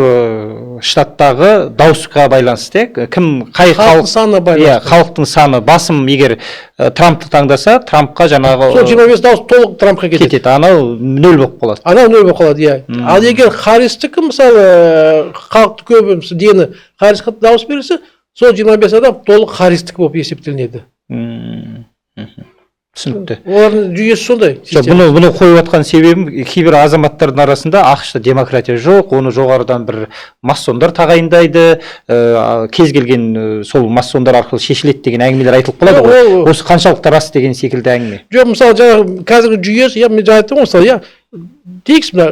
штаттағы дауысқа байланысты, иә, кім қай халықтың халық санына байланысты. Халықтың саны басым, егер Трампты таңдаса, Трампқа жаңағы Сол 25 дауыс толық Трампқа кетеді. Кетеді, анау нөл болып қалады. Анау нөл болып қалады, иә. Ал егер Харристікі, мысалы, халықты көбі, мысалы, дені Харрисқа дауыс берсе, сол 25 адам толық Харристікі болып есептелінеді. Түсінікті. Олардың жүйесі сондай. Жоқ, Система. бұны қойып жатқан себебім, кейбір азаматтардың арасында АҚШ-та демократия жоқ, оны жоғарыдан бір масондар тағайындайды, кез келген сол масондар арқылы шешіледі деген әңгімелер айтылып қалады Жоқ, ғой. Осы қаншалықты рас деген секілді әңгіме. Жоқ, мысалы, жаңағы қазіргі жүйесі, иә, мен жаңа айттым ғой, мысалы, иә, дейікші, мына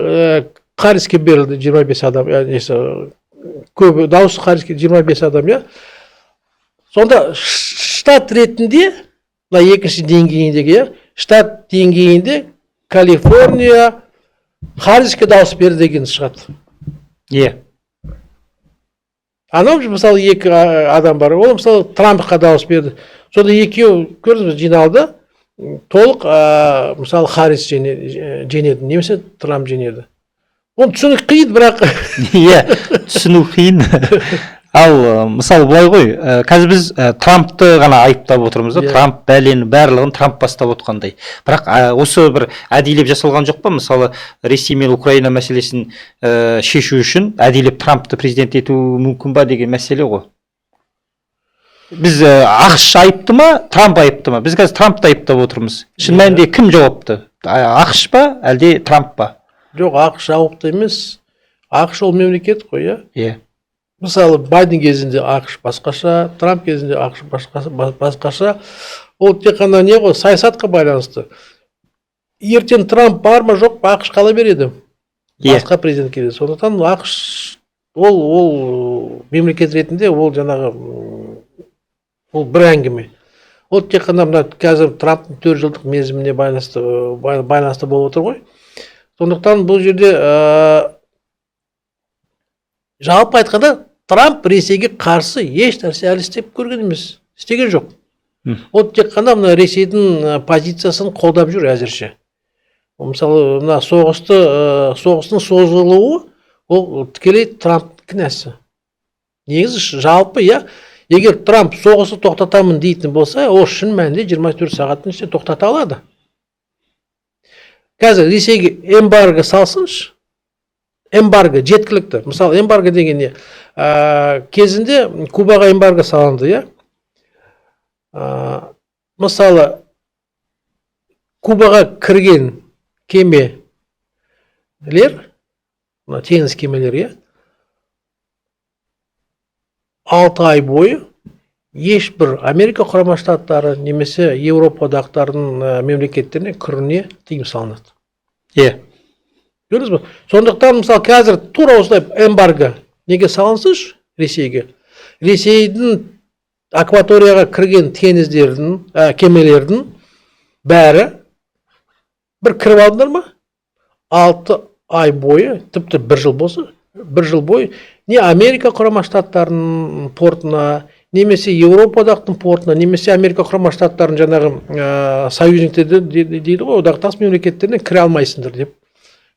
Харриске берілді 25 адам, иә, несі, көбі дауыс Харриске, 25 адам, иә. Сонда штат ретінде, мына екінші деңгейіндегі, иә, штат деңгейінде Калифорния Харриске дауыс берді деген шығады. Анау, мысалы, екі адам бар, ол, мысалы, Трампқа дауыс берді. Сонда екеуі, көрдіңіз бе, жиналды, толық, мысалы, Харрис жеңеді немесе Трамп жеңеді. Оны түсіну қиын, бірақ Иә, түсіну қиын. Ал мысалы, былай ғой, қазір біз Трампты ғана айыптап отырмыз да. Трамп, бәлені барлығын Трамп бастап отқандай. Бірақ осы бір әдейілеп жасалған жоқ па? Мысалы, Ресей мен Украина мәселесін шешу үшін әдейілеп Трампты президент ету мүмкін ба деген мәселе ғой. Біз АҚШ айыпты ма, Трамп айыпты ма? Біз қазір Трампты айыптап отырмыз. Шын мәнінде кім жауапты? АҚШ па, әлде Трамп па? Жоқ, АҚШ жауапты емес. АҚШ ол мемлекет қой, иә. Мысалы, Байден кезінде АҚШ басқаша, Трамп кезінде АҚШ басқаша. Ол тек қана не ғой, саясатқа байланысты. Ертең Трамп бар ма, жоқ па, АҚШ қала береді. Басқа президент келеді. Сондықтан АҚШ ол мемлекет ретінде, ол жаңағы ол бір әңгіме. Ол тек қана мына қазір Трамптың 4 жылдық мерзіміне байланысты болып отыр ғой. Сондықтан бұл жерде жалпы айтқанда, Трамп Ресейге қарсы еш нәрсе әлі істеп көрген емес, істеген жоқ. Ол тек қана мына Ресейдің позициясын қолдап жүр әзірше. Ол, мысалы, мына соғыстың созылуы, ол тікелей Трамптың кінәсі. Негізі жалпы, иә, егер Трамп соғысты тоқтатамын дейтін болса, ол шын мәнінде 24 сағаттың ішінде тоқтата алады. Қазір Ресейге эмбарго салсыншы, эмбарго жеткілікті. Мысалы, эмбарго деген не? Кезінде Кубаға эмбарго салынды, иә. Мысалы, Кубаға кірген кемелер, мына теңіз кемелері, иә, 6 ай бойы ешбір Америка Құрама Штаттары немесе Еуропа одақтарының мемлекеттеріне кіруіне тыйым салынады. Көрдіңіз бе? Сондықтан, мысалы, қазір тура осылай эмбарго неге салынсыншы, Ресейге. Ресейдің акваторияға кірген теңіздердің, кемелердің бәрі бір кіріп алдыңдар ма, 6 ай бойы, тіпті бір жыл болса, бір жыл бойы Не Америка Құрама Штаттарының портына, немесе Еуропа одақтың портына, немесе Америка Құрама Штаттарының жаңағы союзниктері дейді ғой, одақтас мемлекеттеріне кіре алмайсыңдар деп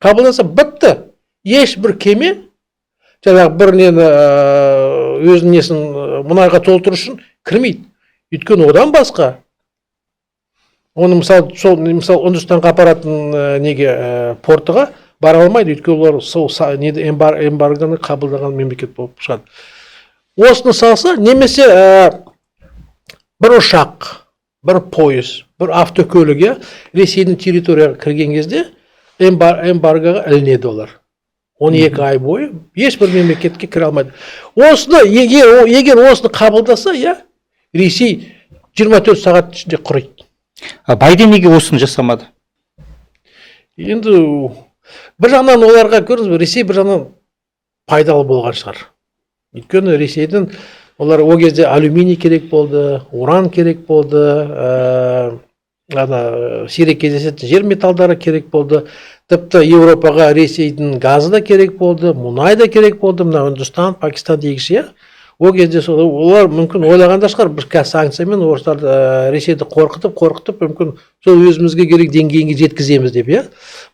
қабылдаса, бітті. Ешбір кеме жаңағы бір нені, өзінің несін, мұнайға толтыру үшін кірмейді. Өйткені одан басқа оны, мысалы, сол, мысалы, Үндістанға апаратын неге, портыға бара алмайды, өйткені олар сол неде эмбаргоны қабылдаған мемлекет болып шығады. Осыны салса, немесе бір ұшақ, бір пойыз, бір автокөлік, иә, Ресейдің территорияға кірген кезде эмбаргоға ілінеді. Олар 12 ай бойы ешбір мемлекетке кіре алмайды. Осыны егер осыны қабылдаса, иә, Ресей 24 сағат ішінде құриды. А Байден неге осыны жасамады? Енді бір жағынан оларға, көрдіңіз бе, Ресей бір жағынан пайдалы болған шығар. Өйткені Ресейдің, олар ол кезде алюминий керек болды, уран керек болды, ана сирек кездесетін жер металдары керек болды. Тіпті Еуропаға Ресейдің газы да керек болды, мұнай да керек болды, мына Үндістан, Пакистан дегіші, иә. Ол кезде сол олар мүмкін ойлаған да шығар: біз қазір санкциямен орыстарды, Ресейді қорқытып қорқытып, мүмкін сол өзімізге керек деңгейге жеткіземіз деп, иә.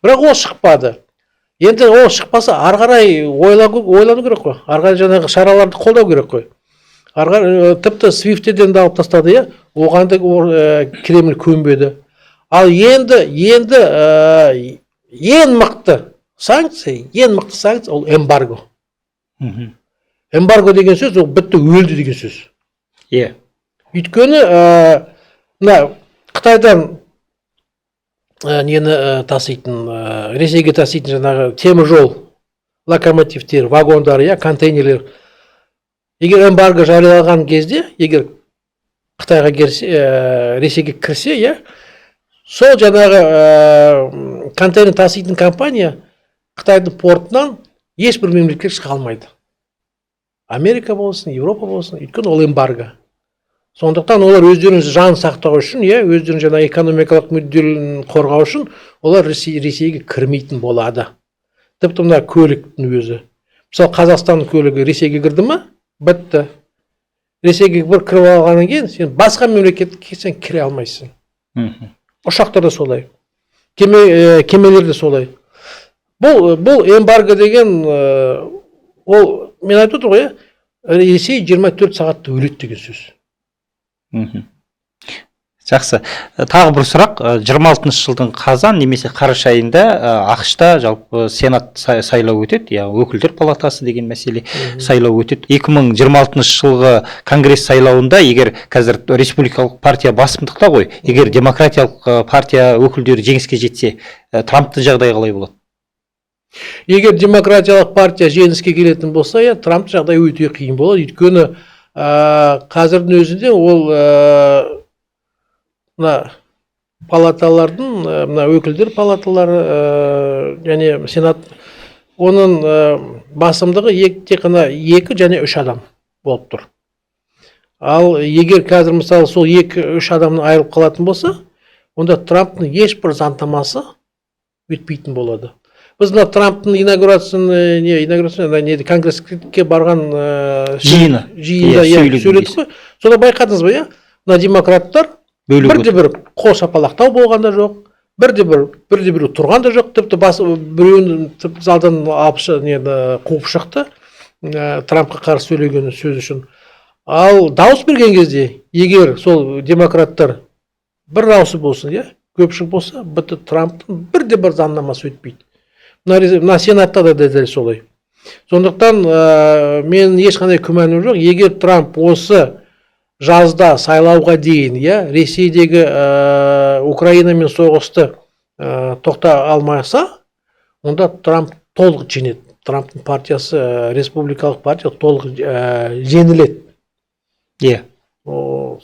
Бірақ ол шықпады. Енді ол шықпаса, ары қарай ойлану керек қой, ары қарай жаңағы шараларды қолдау керек қой. Ары қарай тіпті Свифттен де алып тастады, иә, оған да Кремль көнбеді. Ал енді ең мықты санкция, ең мықты санкция ол эмбарго. Эмбарго деген сөз ол бітті, өлді деген сөз. Өйткені мына Қытайдан нені таситын, Ресейге таситын жаңағы темір жол локомотивтер, вагондар, иә, контейнерлер, егер эмбарго жариялаған кезде, егер Қытайға келсе, Ресейге кірсе, иә, сол жаңағы контейнер таситын компания Қытайдың портынан ешбір мемлекет шыға алмайды, Америка болсын, Еуропа болсын, өйткені ол эмбарго. Сондықтан олар өздерінің жанын сақтау үшін, иә, өздерінің жаңағы экономикалық мүдделерін қорғау үшін олар Ресейге кірмейтін болады. Тіпті мына көліктің өзі, мысалы, Қазақстанның көлігі Ресейге кірді ма, бітті. Ресейге бір кіріп алғаннан кейін сен басқа мемлекетке сен кіре алмайсың. Ұшақтар да солай, кемелер де солай. Бұл эмбарго деген ол мен айтып отырмын ғой, иә, Ресей 24 сағатта өледі деген сөз. Жақсы. Тағы бір сұрақ. 26 жылдың қазан немесе қараша айында АҚШ-та жалпы Сенат сайлау өтеді, яғни өкілдер палатасы деген мәселе сайлау өтеді. 2026 жылғы Конгресс сайлауында, егер қазір республикалық партия басымдықта ғой, егер демократиялық партия өкілдері жеңіске жетсе, Трамптың жағдайы қалай болады? Егер демократиялық партия жеңіске келетін болса, иә, Трамп жағдайы өте қиын болады. Өйткені қазірдің өзінде ол мына палаталардың, мына өкілдер палаталары және Сенат, оның басымдығы тек қана екі және үш адам болып тұр. Ал егер қазір, мысалы, сол екі үш адамнан айырылып қалатын болса, онда Трамптың ешбір заңнамасы өтпейтін болады. Біз мына Трамптың инаугурацияны, не инаугурация, не, Конгресске барған Жиыны. жиында, Иә, иә, сөйлеген сөйледік кез. қой. Сонда байқадыңыз ба, иә, мына демократтар бөлек бірде бір қол шапалақтау болған да жоқ, бірде біреу тұрған да жоқ. Тіпті бас біреуін тіпті залдан алып нені қуып шықты Трампқа қарсы сөйлеген сөз үшін. Ал дауыс берген кезде, егер сол демократтар бір дауысы болсын, иә, көпшілік болса, бітті, Трамптың бірде бір заңнамасы өтпейді. Мына Сенатта да дәл солай. Сондықтан мен ешқандай күмәнім жоқ, егер Трамп осы жазда сайлауға дейін, иә, Ресейдегі Украинамен соғысты тоқта алмаса, онда Трамп толық жеңеді. Трамптың партиясы, республикалық партия толық жеңіледі.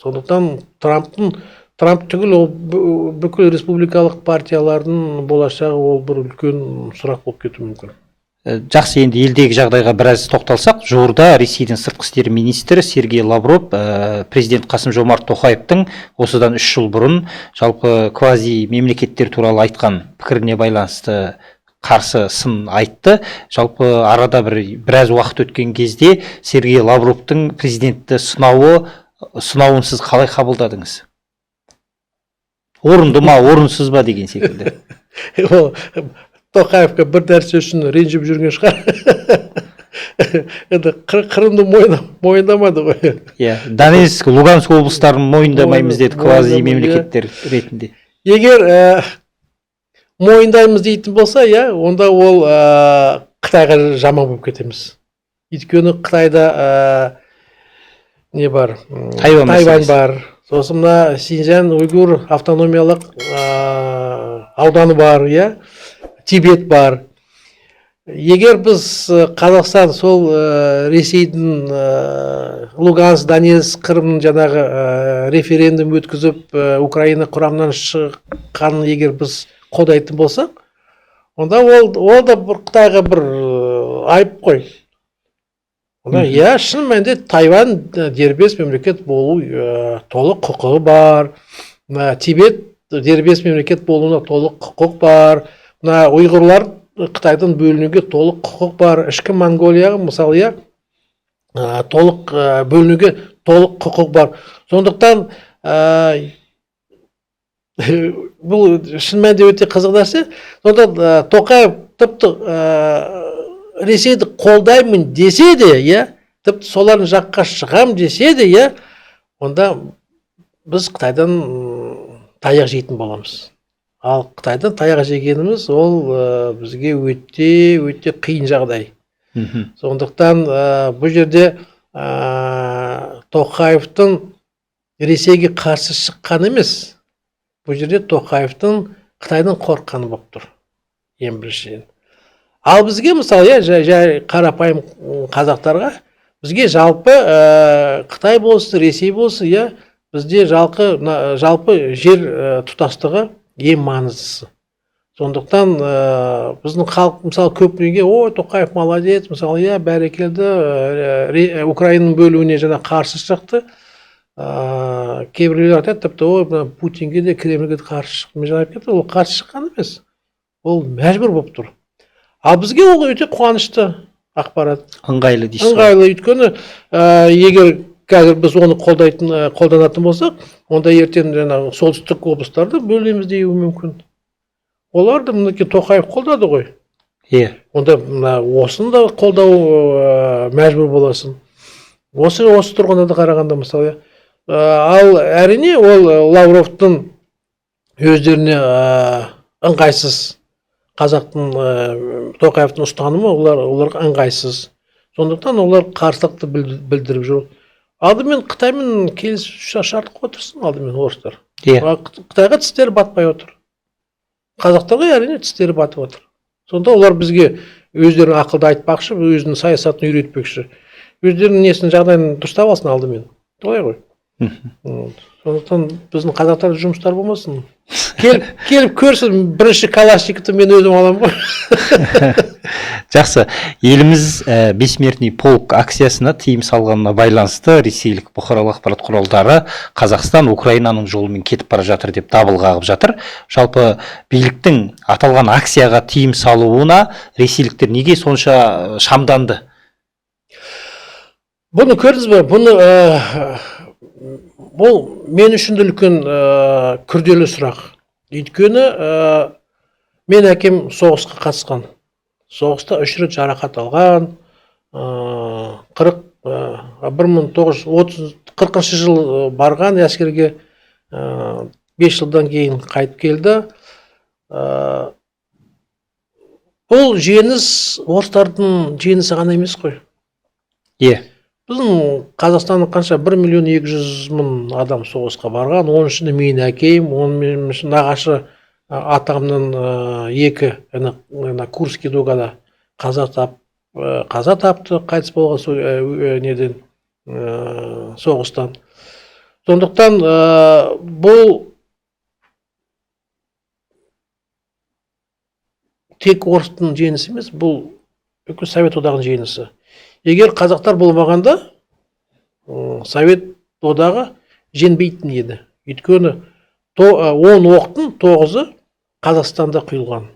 Сондықтан Трамп түгіл, ол бүкіл республикалық партиялардың болашағы ол бір үлкен сұрақ болып кетуі мүмкін. Жақсы, енді елдегі жағдайға біраз тоқталсақ. Жуырда Ресейдің сыртқы істер министрі Сергей Лавров президент Қасым Жомарт Тоқаевтың осыдан 3 жыл бұрын жалпы квази мемлекеттер туралы айтқан пікіріне байланысты қарсы сын айтты. Жалпы арада біраз уақыт өткен кезде Сергей Лавровтың президентті сынауын сіз қалай қабылдадыңыз? Орынды ма, орынсыз ба деген секілді. Ол Тоқаевқа бір нәрсе үшін ренжіп жүрген шығар. Енді Қырымды мойындамады ғой. Иә, Донецк, Луганск облыстарын мойындамаймыз деді квази мемлекеттер ретінде. Егер мойындаймыз дейтін болса, иә, онда ол Қытайға жаман болып кетеміз. Өйткені Қытайда не бар? Тайвань бар. Сосын мына Синьцзян уйгур автономиялық ауданы бар, иә, Тибет бар. Егер біз Қазақстан сол Ресейдің Луганск, Донецк, Қырым жаңағы референдум өткізіп, Украина құрамынан шыққанын егер біз қолдайтын болсақ, онда ол да бір Қытайға бір айып қой. Онда иә, шын мәнінде Тайвань дербес мемлекет болу толық құқығы бар. Мына Тибет дербес мемлекет болуына толық құқық бар. Мына ұйғырлар Қытайдан бөлінуге толық құқық бар. Ішкі Монголияға мысалы, иә, толық бөлінуге толық құқық бар. Сондықтан бұл шын мәнінде өте қызық нәрсе. Сондықтан Тоқаев тіпті Ресейді қолдаймын десе де, иә, тіпті солардың жаққа шығам десе де, иә, онда біз Қытайдан таяқ жейтін боламыз. Ал Қытайдан таяқ жегеніміз ол бізге өте өте қиын жағдай. Сондықтан бұл жерде Тоқаевтың Ресейге қарсы шыққан емес, бұл жерде Тоқаевтың Қытайдан қорыққаны болып тұр ең біріншіден. Ал бізге мысалы, иә, жай қарапайым қазақтарға, бізге жалпы Қытай болсын, Ресей болсын, иә, бізде жалпы жер тұтастығы ең маңыздысы. Сондықтан біздің халық мысалы көп неге, ой, Тоқаев молодец, мысалы, иә, бәрекелді, Украинаның бөлуіне жаңа қарсы шықты. Кейбіреулер айтады тіпті, ой, мына Путинге де, Кремльге де қарсы шықты. Мен жаңа айтып кеттім, ол қарсы шыққан емес, ол мәжбүр болып тұр. Ал бізге ол өте қуанышты ақпарат. Ыңғайлы дейсіз ғой. Ыңғайлы, өйткені егер қазір біз оны қолданатын болсақ, онда ертең жаңағы солтүстік облыстарды бөлеміз деуі мүмкін. Оларды мінекей Тоқаев қолдады ғой. Иә. Онда мына осыны да қолдау мәжбүр боласың. Осы тұрғында да қарағанда мысалы, ал әрине ол Лавровтың өздеріне ыңғайсыз, қазақтың Тоқаевтың ұстанымы оларға ыңғайсыз. Сондықтан олар қарсылықты білдіріп жүр. Алдымен Қытаймен келісіп шартқа отырсын, алдымен орыстар. Иә. Қытайға тістері батпай отыр. Қазақтарға әрине тістері батып отыр. Сонда олар бізге өздерінің ақылды айтпақшы, өзінің саясатын үйретпекші. Өздерінің несін, жағдайын дұрыстап алсын алдымен. Солай ғой. Сондықтан біздің қазақтарда жұмыстар болмасын. Келіп көрсін, бірінші Калашниковты мен өзім аламын ғой. Жақсы. Еліміз бессмертный полк акциясына тыйым салғанына байланысты ресейлік бұқаралық ақпарат құралдары Қазақстан Украинаның жолымен кетіп бара жатыр деп дабыл қағып жатыр. Жалпы биліктің аталған акцияға тыйым салуына ресейліктер неге сонша шамданды? Бұны көрдіңіз бе? Бұны бұл мен үшін де үлкен күрделі сұрақ. Өйткені мен әкем соғысқа қатысқан. Соғыста 3 рет жарақат алған. 1940 жыл барған әскерге, 5 жылдан кейін қайтып келді. Бұл жеңіс орыстардың жеңісі ғана емес қой. Иә. Біздің Қазақстанның қанша 1 200 000 адам соғысқа барған. Оның ішінде менің әкем, оның ішінде нағашы атамның 2 ана Курский дугада қаза тапты, қайтыс болған неден, соғыстан. Сондықтан бұл тек орыстың жеңісі емес, бұл бүкіл Совет Одағының жеңісі. Егер қазақтар болмағанда, Совет Одағы жеңбейтін еді. Өйткені 10 оқтың 9-ы Қазақстанда құйылған.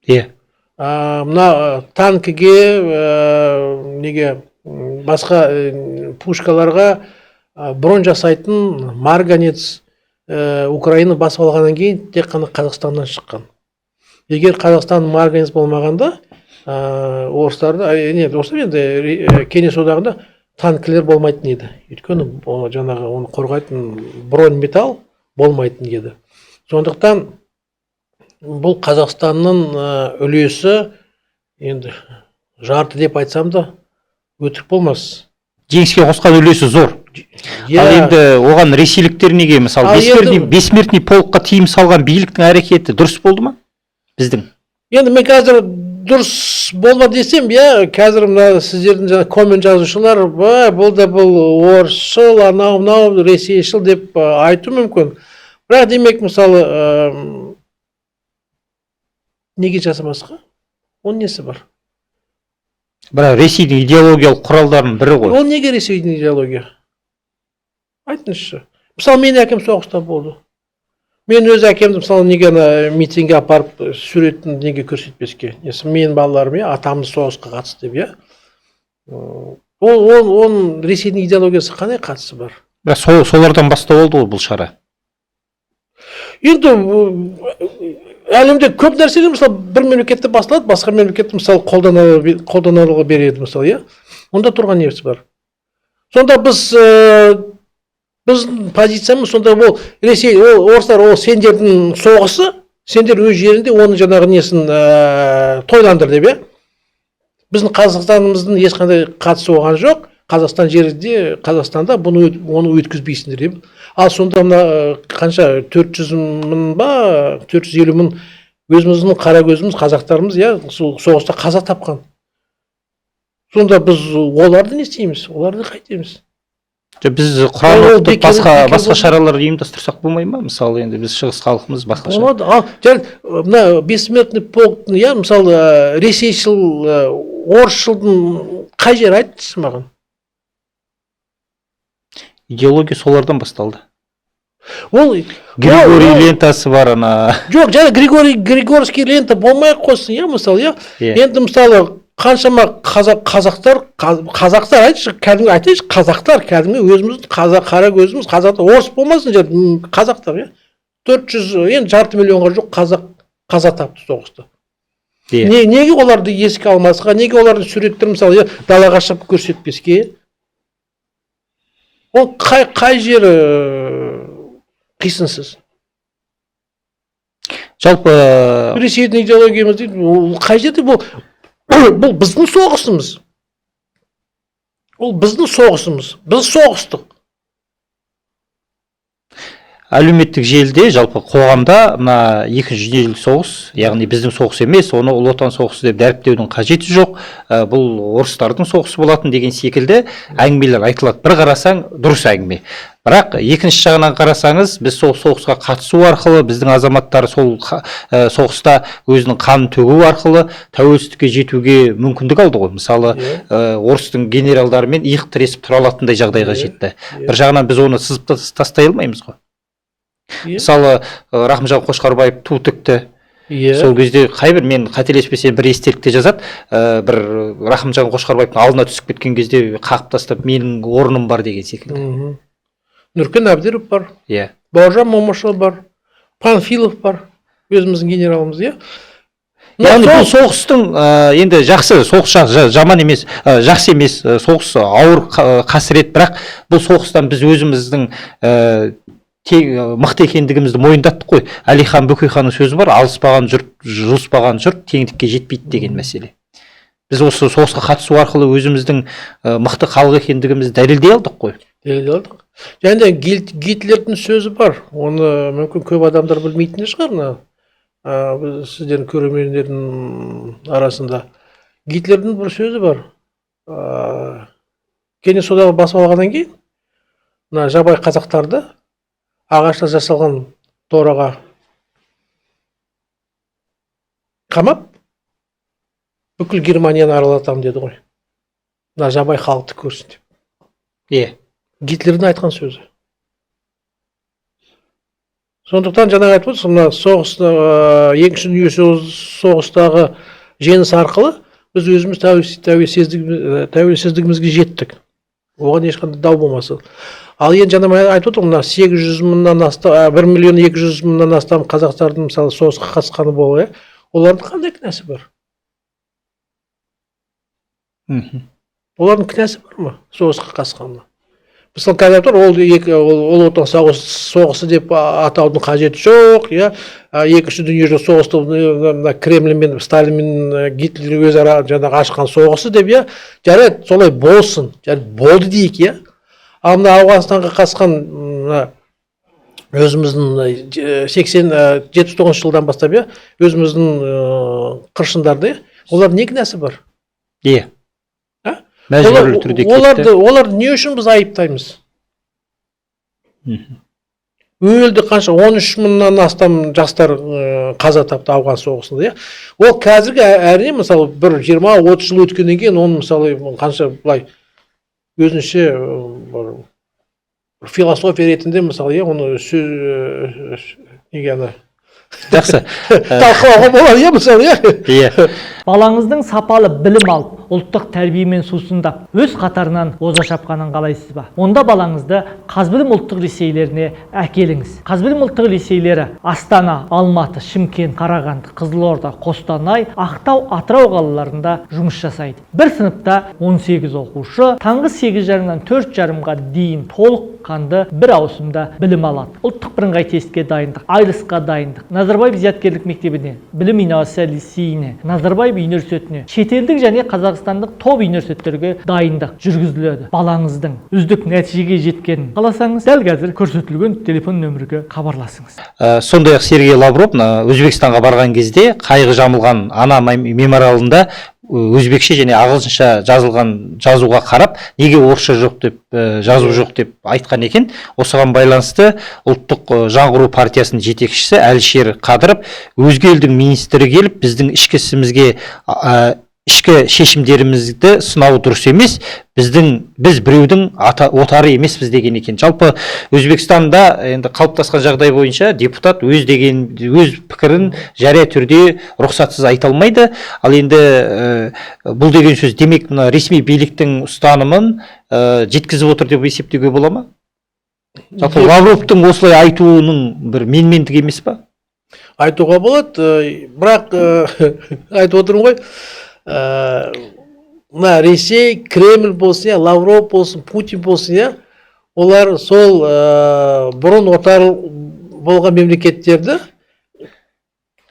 Иә. Мына танкіге, неге, басқа пушкаларға бронь жасайтын марганец Украина басып алғаннан кейін тек қана Қазақстаннан шыққан. Егер Қазақстан марганец болмағанда, орыстарда, не, орыстар енді, Кеңес одағында танкілер болмайтын еді. Өйткені жаңағы оны қорғайтын бронь металл болмайтын еді. Сондықтан бұл Қазақстанның үлесі енді жарты деп айтсам да өтірік болмас. Жеңіске қосқан үлесі зор. Ал енді оған ресейліктер неге, мысалы, бессмертный полкқа тыйым салған биліктің әрекеті дұрыс болды ма біздің? Енді мен қазір дұрыс болмады десем, иә, қазір мына сіздердің жаңа коммент жазушылар: «Бұл да, бұл орысшыл, анау мынау ресейшіл», — деп айту мүмкін. Бірақ демек, мысалы, неге жасамасқа? Оның несі бар? Бірақ Ресейдің идеологиялық құралдарының бірі ғой. Ол неге Ресейдің идеология? Айтыңызшы. Мысалы, менің әкем соғыста болды. Мен өз әкемді, мысалы, неге ана митингге апарып, суретін неге көрсетпеске? Несі, менің балаларым, иә, атамыз соғысқа қатысты деп, иә. Ол оның Ресейдің идеологиясы қандай қатысы бар? Бірақ солардан бастау алды ғой бұл шара. Енді әлемде көп нәрселер, мысалы, бір мемлекетте басталады, басқа мемлекетте, мысалы, қолдануға береді, мысалы, иә. Онда тұрған несі бар? Сонда біз, біздің позициямыз сонда: ол Ресей, ол орыстар, ол сендердің соғысы, сендер өз жерінде оның жаңағы несін тойландыр деп, иә. Біздің Қазақстанымыздың ешқандай қатысы оған жоқ. Қазақстан жерінде, Қазақстанда бұны оны өткізбейсіңдер деп. Ал сонда мына қанша, 400 мың ба, 450 мың өзіміздің қара көзіміз қазақтарымыз, иә, сол соғыста қаза тапқан. Сонда біз оларды не істейміз, оларды қайтеміз? Жоқ, біз Құран Ол оқытып, басқа шаралар ұйымдастырсақ болмай ма? Мысалы, енді біз шығыс халқымыз, басқаша. Болады. Ал жарайды, мына бессмертный полктың, иә, мысалы, ресейшіл, орысшылдың қай жері, айтыңызшы маған? Идеология солардан басталды. Ол Григорий лентасы бар ана. Жоқ, жаңа Григорий, Григорский лента болмай ақ қойсын, иә, мысалы, иә. Енді, мысалы, қаншама қазақтар, қазақтар, айтшы, кәдімгі айтайыншы, қазақтар, кәдімгі өзіміздің қазақ, қара көзіміз қазақтар, орыс болмасын, қазақтар, иә, 400, енді жарты миллионға жоқ қазақ қаза тапты соғыста. Неге оларды еске алмасқа, неге олардың суреттерін, мысалы, иә, далаға шығып көрсетпеске? Ол қай жері қисынсыз? Жалпы Ресейдің идеологиямыз дейді, ол қай жерде? Бұл біздің соғысымыз, ол біздің соғысымыз, біз соғыстық. Әлеуметтік желіде, жалпы қоғамда мына екінші дүниежүзілік соғыс, яғни біздің соғыс емес, оны Ұлы Отан соғысы деп дәріптеудің қажеті жоқ, бұл орыстардың соғысы болатын деген секілді әңгімелер айтылады. Бір қарасаң, дұрыс әңгіме, бірақ екінші жағынан қарасаңыз, біз сол соғысқа қатысу арқылы, біздің азаматтар сол соғыста өзінің қанын төгу арқылы тәуелсіздікке жетуге мүмкіндік алды ғой. Мысалы, орыстың генералдарымен иық тіресіп тұра алатындай жағдайға жетті. Бір жағынан біз оны сызып тастай алмаймыз ғой. Мысалы, Рахымжан Қошқарбаев ту тікті. Сол кезде қайбір, мен қателеспесем, бір естелікте жазады, бір Рахымжан Қошқарбаевтың алдына түсіп кеткен кезде қағып тастап, менің орным бар деген секілді. Нүркен Әбдіров бар. Бауыржан Момышұлы бар, Панфилов бар, өзіміздің генералымыз, иә. Яғни бұл соғыстың, енді жақсы соғыс, жаман емес, жақсы емес, соғыс ауыр қасірет, бірақ бұл соғыстан біз өзіміздің мықты екендігімізді мойындаттық қой. Әлихан Бөкейханның сөзі бар: алыспаған жұрт, жұлыспаған жұрт теңдікке жетпейді деген мәселе. Біз осы соғысқа қатысу арқылы өзіміздің мықты халық екендігімізді дәлелдей алдық қой. Дәлелдей алдық. Және де Гитлердің сөзі бар, оны мүмкін көп адамдар білмейтін де шығар мына біз, сіздердің көрермендердің арасында. Гитлердің бір сөзі бар. Кеңес одағы басып алғаннан кейін мына жабайы қазақтарды ағаштан жасалған тораға қамап, бүкіл Германияны аралатамын деді ғой, мына жабайы халықты көрсін деп. Гитлердің айтқан сөзі. Сондықтан жаңағы айтып отырсыз, мына соғыс, екінші дүние соғыстағы Жеңіс арқылы біз өзіміз тәуелсіздігімізге жеттік. Оған ешқандай дау болмасын. Ал енді жаңа мен айтып отырмын, мына 800 мыңнан астам, 1 миллион 200 мыңнан астам қазақтардың, мысалы, соғысқа қатысқаны болды, иә? Олардың қандай кінәсі бар? Олардың кінәсі бар ма соғысқа қатысқанына? Мысалы, қазір айтып тұр, ол екі ол Ұлы Отан соғысы деп атаудың қажеті жоқ, иә. Екінші дүниежүзілік соғысты мына Кремль мен Сталин мен Гитлер өзара жаңағы ашқан соғысы деп, иә. Жарайды, солай болсын, жарайды, болды дейік, иә. Ал мына Ауғанстанға қатысқан мына өзіміздің 79-жылдан бастап, иә, өзіміздің қыршындарды, иә, олардың не кінәсі бар? Иә. А? Мәжбүрлі түрде кетті. Оларды не үшін біз айыптаймыз? Өлді қанша, 13 мыңнан астам жастар қаза тапты Ауған соғысында, иә. Ол қазіргі әрине, мысалы, бір 20-30 жыл өткеннен кейін оны, мысалы, қанша былай өзінше бір философия ретінде, мысалы, иә, оны сөз неге ана Жақсы. талқылауға болады, иә, мысалы, иә. Иә. Балаңыздың сапалы білім алып, ұлттық тәрбиемен сусындап, өз қатарынан оза шапқанын қалайсыз ба? Онда балаңызды Қазбілім ұлттық лицейлеріне әкеліңіз. Қазбілім ұлттық лицейлері Астана, Алматы, Шымкент, Қарағанды, Қызылорда, Қостанай, Ақтау, Атырау қалаларында жұмыс жасайды. Бір сыныпта 18 оқушы таңғы 8:30-дан 4:30-ға дейін толыққанды бір ауысымда білім алады. Ұлттық бірыңғай тестке дайындық, IELTS-қа дайындық, Назарбаев зияткерлік мектебіне, Білім инновация лицейіне, Назарбаев университетіне, шетелдік және қазақстандық топ университеттерге дайындық жүргізіледі. Балаңыздың үздік нәтижеге жеткенін қаласаңыз, дәл қазір көрсетілген телефон нөмірге хабарласыңыз. Сондай-ақ Сергей Лавров мына Өзбекстанға барған кезде қайғы жамылған ана мемориалында өзбекше және ағылшынша жазылған жазуға қарап, неге орысша жоқ деп, жазу жоқ деп айтқан екен. Осыған байланысты ұлттық жаңғыру партиясының жетекшісі Әлішер Қадыров өзге елдің министрі келіп біздің ішкі ісімізге, ішкі шешімдерімізді сынау дұрыс емес, біз біреудің отары емеспіз деген екен. Жалпы Өзбекстанда енді қалыптасқан жағдай бойынша депутат өз деген өз пікірін жария түрде рұқсатсыз айта алмайды. Ал енді бұл деген сөз, демек, мына ресми биліктің ұстанымын жеткізіп отыр деп есептеуге бола ма? Жалпы Лавровтың осылай айтуының бір менмендігі емес па? Айтуға болады, бірақ айтып отырмын ғой, мына Ресей, Кремль болсын, иә, Лавров болсын, Путин болсын, иә, олар сол бұрын отар болған мемлекеттерді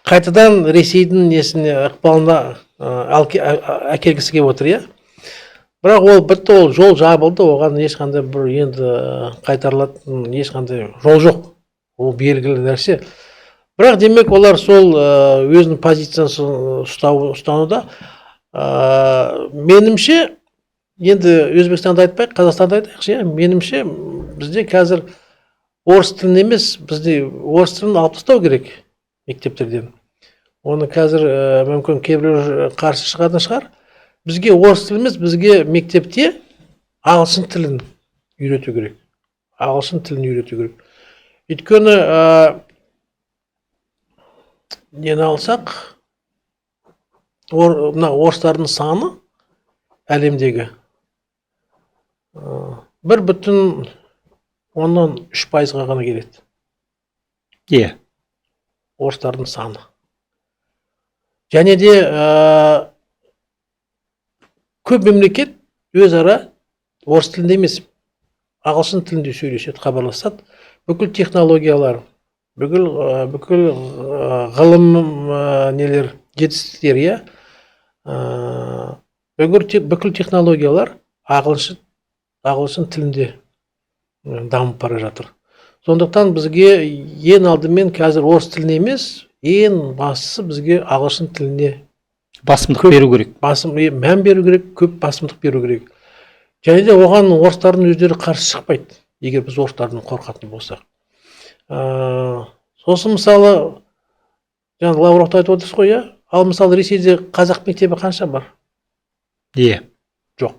қайтадан Ресейдің несіне, ықпалына әкелгісі келіп отыр, иә. Бірақ ол бітті, ол жол жабылды, оған ешқандай бір енді қайтарылатын ешқандай жол жоқ, ол белгілі нәрсе. Бірақ демек олар сол өзінің позициясын ұстануда. Менімше, енді Өзбекстанды айтпайық, Қазақстанды айтайықшы, иә. Менімше, бізде қазір орыс тілін емес, бізде орыс тілін алып тастау керек мектептерден. Оны қазір мүмкін кейбіреулер қарсы шығатын шығар. Бізге орыс тілі емес, бізге мектепте ағылшын тілін үйрету керек. Ағылшын тілін үйрету керек. Өйткені нені алсақ, мына орыстардың саны әлемдегі 1,3%-ға ғана келеді. Иә. Орыстардың саны. Және де көп мемлекет өзара орыс тілінде емес, ағылшын тілінде сөйлеседі, хабарласады. Бүкіл технологиялар, бүкіл ғылым, нелер, жетістіктер, иә, бүкіл технологиялар ағылшын тілінде дамып бара жатыр. Сондықтан бізге ең алдымен қазір орыс тіліне емес, ең бастысы бізге ағылшын тіліне басымдық көп беру керек. Басым, мән беру керек, көп басымдық беру керек. Және де оған орыстардың өздері қарсы шықпайды, егер біз орыстардан қорқатын болсақ. Сосын мысалы, жаңа Лавровты айтып отырсыз ғой, иә? Ал мысалы Ресейде қазақ мектебі қанша бар? Иә. Жоқ.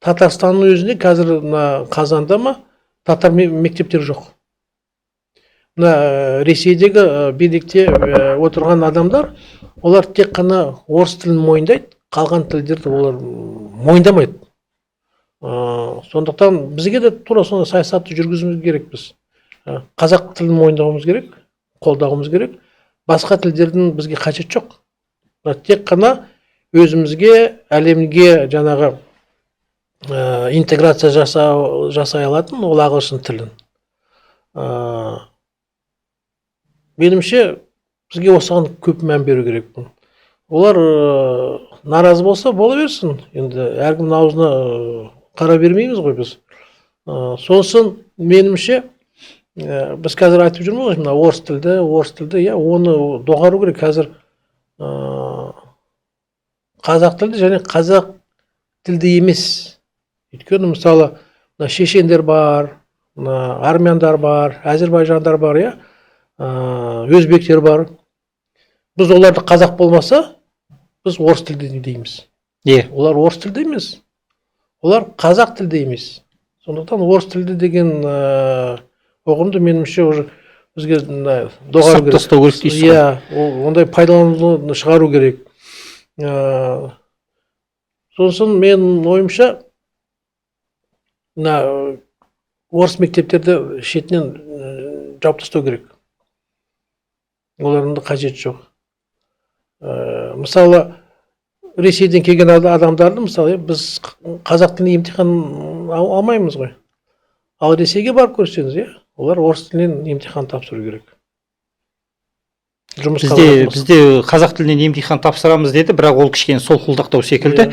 Татарстанның өзінде қазір мына Қазанда ма татар мектептері жоқ. Мына Ресейдегі билікте отырған адамдар, олар тек қана орыс тілін мойындайды, қалған тілдерді олар мойындамайды. Сондықтан бізге де тура сондай саясатты жүргізуіміз керекпіз. Қазақ тілін мойындауымыз керек, қолдауымыз керек. Басқа тілдердің бізге қажет жоқ. Мына тек қана өзімізге, әлемге жаңағы интеграция жасай алатын ол ағылшын тілін. Меніңше, бізге осыған көп мән беру керек. Олар наразы болса, бола берсін. Енді әркімнің аузына қара бермейміз ғой біз. Сосын меніңше, біз қазір айтып жүрміз ғой, мына орыс тілді, орыс тілді, иә, оны доғару керек қазір. Қазақ тілді және қазақ тілді емес. Өйткені, мысалы, мына шешендер бар, мына армяндар бар, әзірбайжандар бар, иә, өзбектер бар. Біз оларды қазақ болмаса, біз орыс тілді дейміз. Олар орыс тілді емес, олар қазақ тілді емес. Сондықтан орыс тілді деген ұғымды, меніңше, уже бізге мына доғару Сырт керек. тастау керек дейсіз ғой. Иә, ол ондай пайдалануды шығару керек. Сосын менің ойымша, мына орыс мектептерді шетінен жауып тастау керек, олардың да қажеті жоқ. Мысалы, Ресейден келген адамдарды, мысалы, иә, біз қазақ тілінен емтихан алмаймыз ғой. Ал Ресейге барып көрсеңіз, иә, олар орыс тілінен емтихан тапсыру керек жұмысқа Бізде баратын болса. Бізде қазақ тілінен емтихан тапсырамыз деді, бірақ ол кішкене солқылдақтау секілді.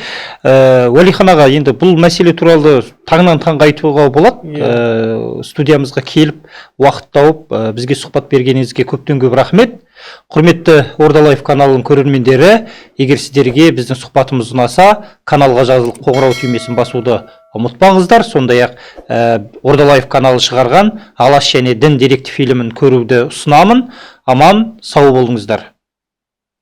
Иә. Уәлихан аға, енді бұл мәселе туралы таңнан таңға айтуға болады. Иә. Студиямызға келіп, уақыт тауып, бізге сұхбат бергеніңізге көптен көп рахмет. Құрметті Орда Лайф каналының көрермендері, егер сіздерге біздің сұхбатымыз ұнаса, каналға жазылып, қоңырау түймесін басуды ұмытпаңыздар. Сондай ақ Орда Лайф каналы шығарған «Алаш және дін» деректі фильмін көруді ұсынамын. Аман сау болыңыздар.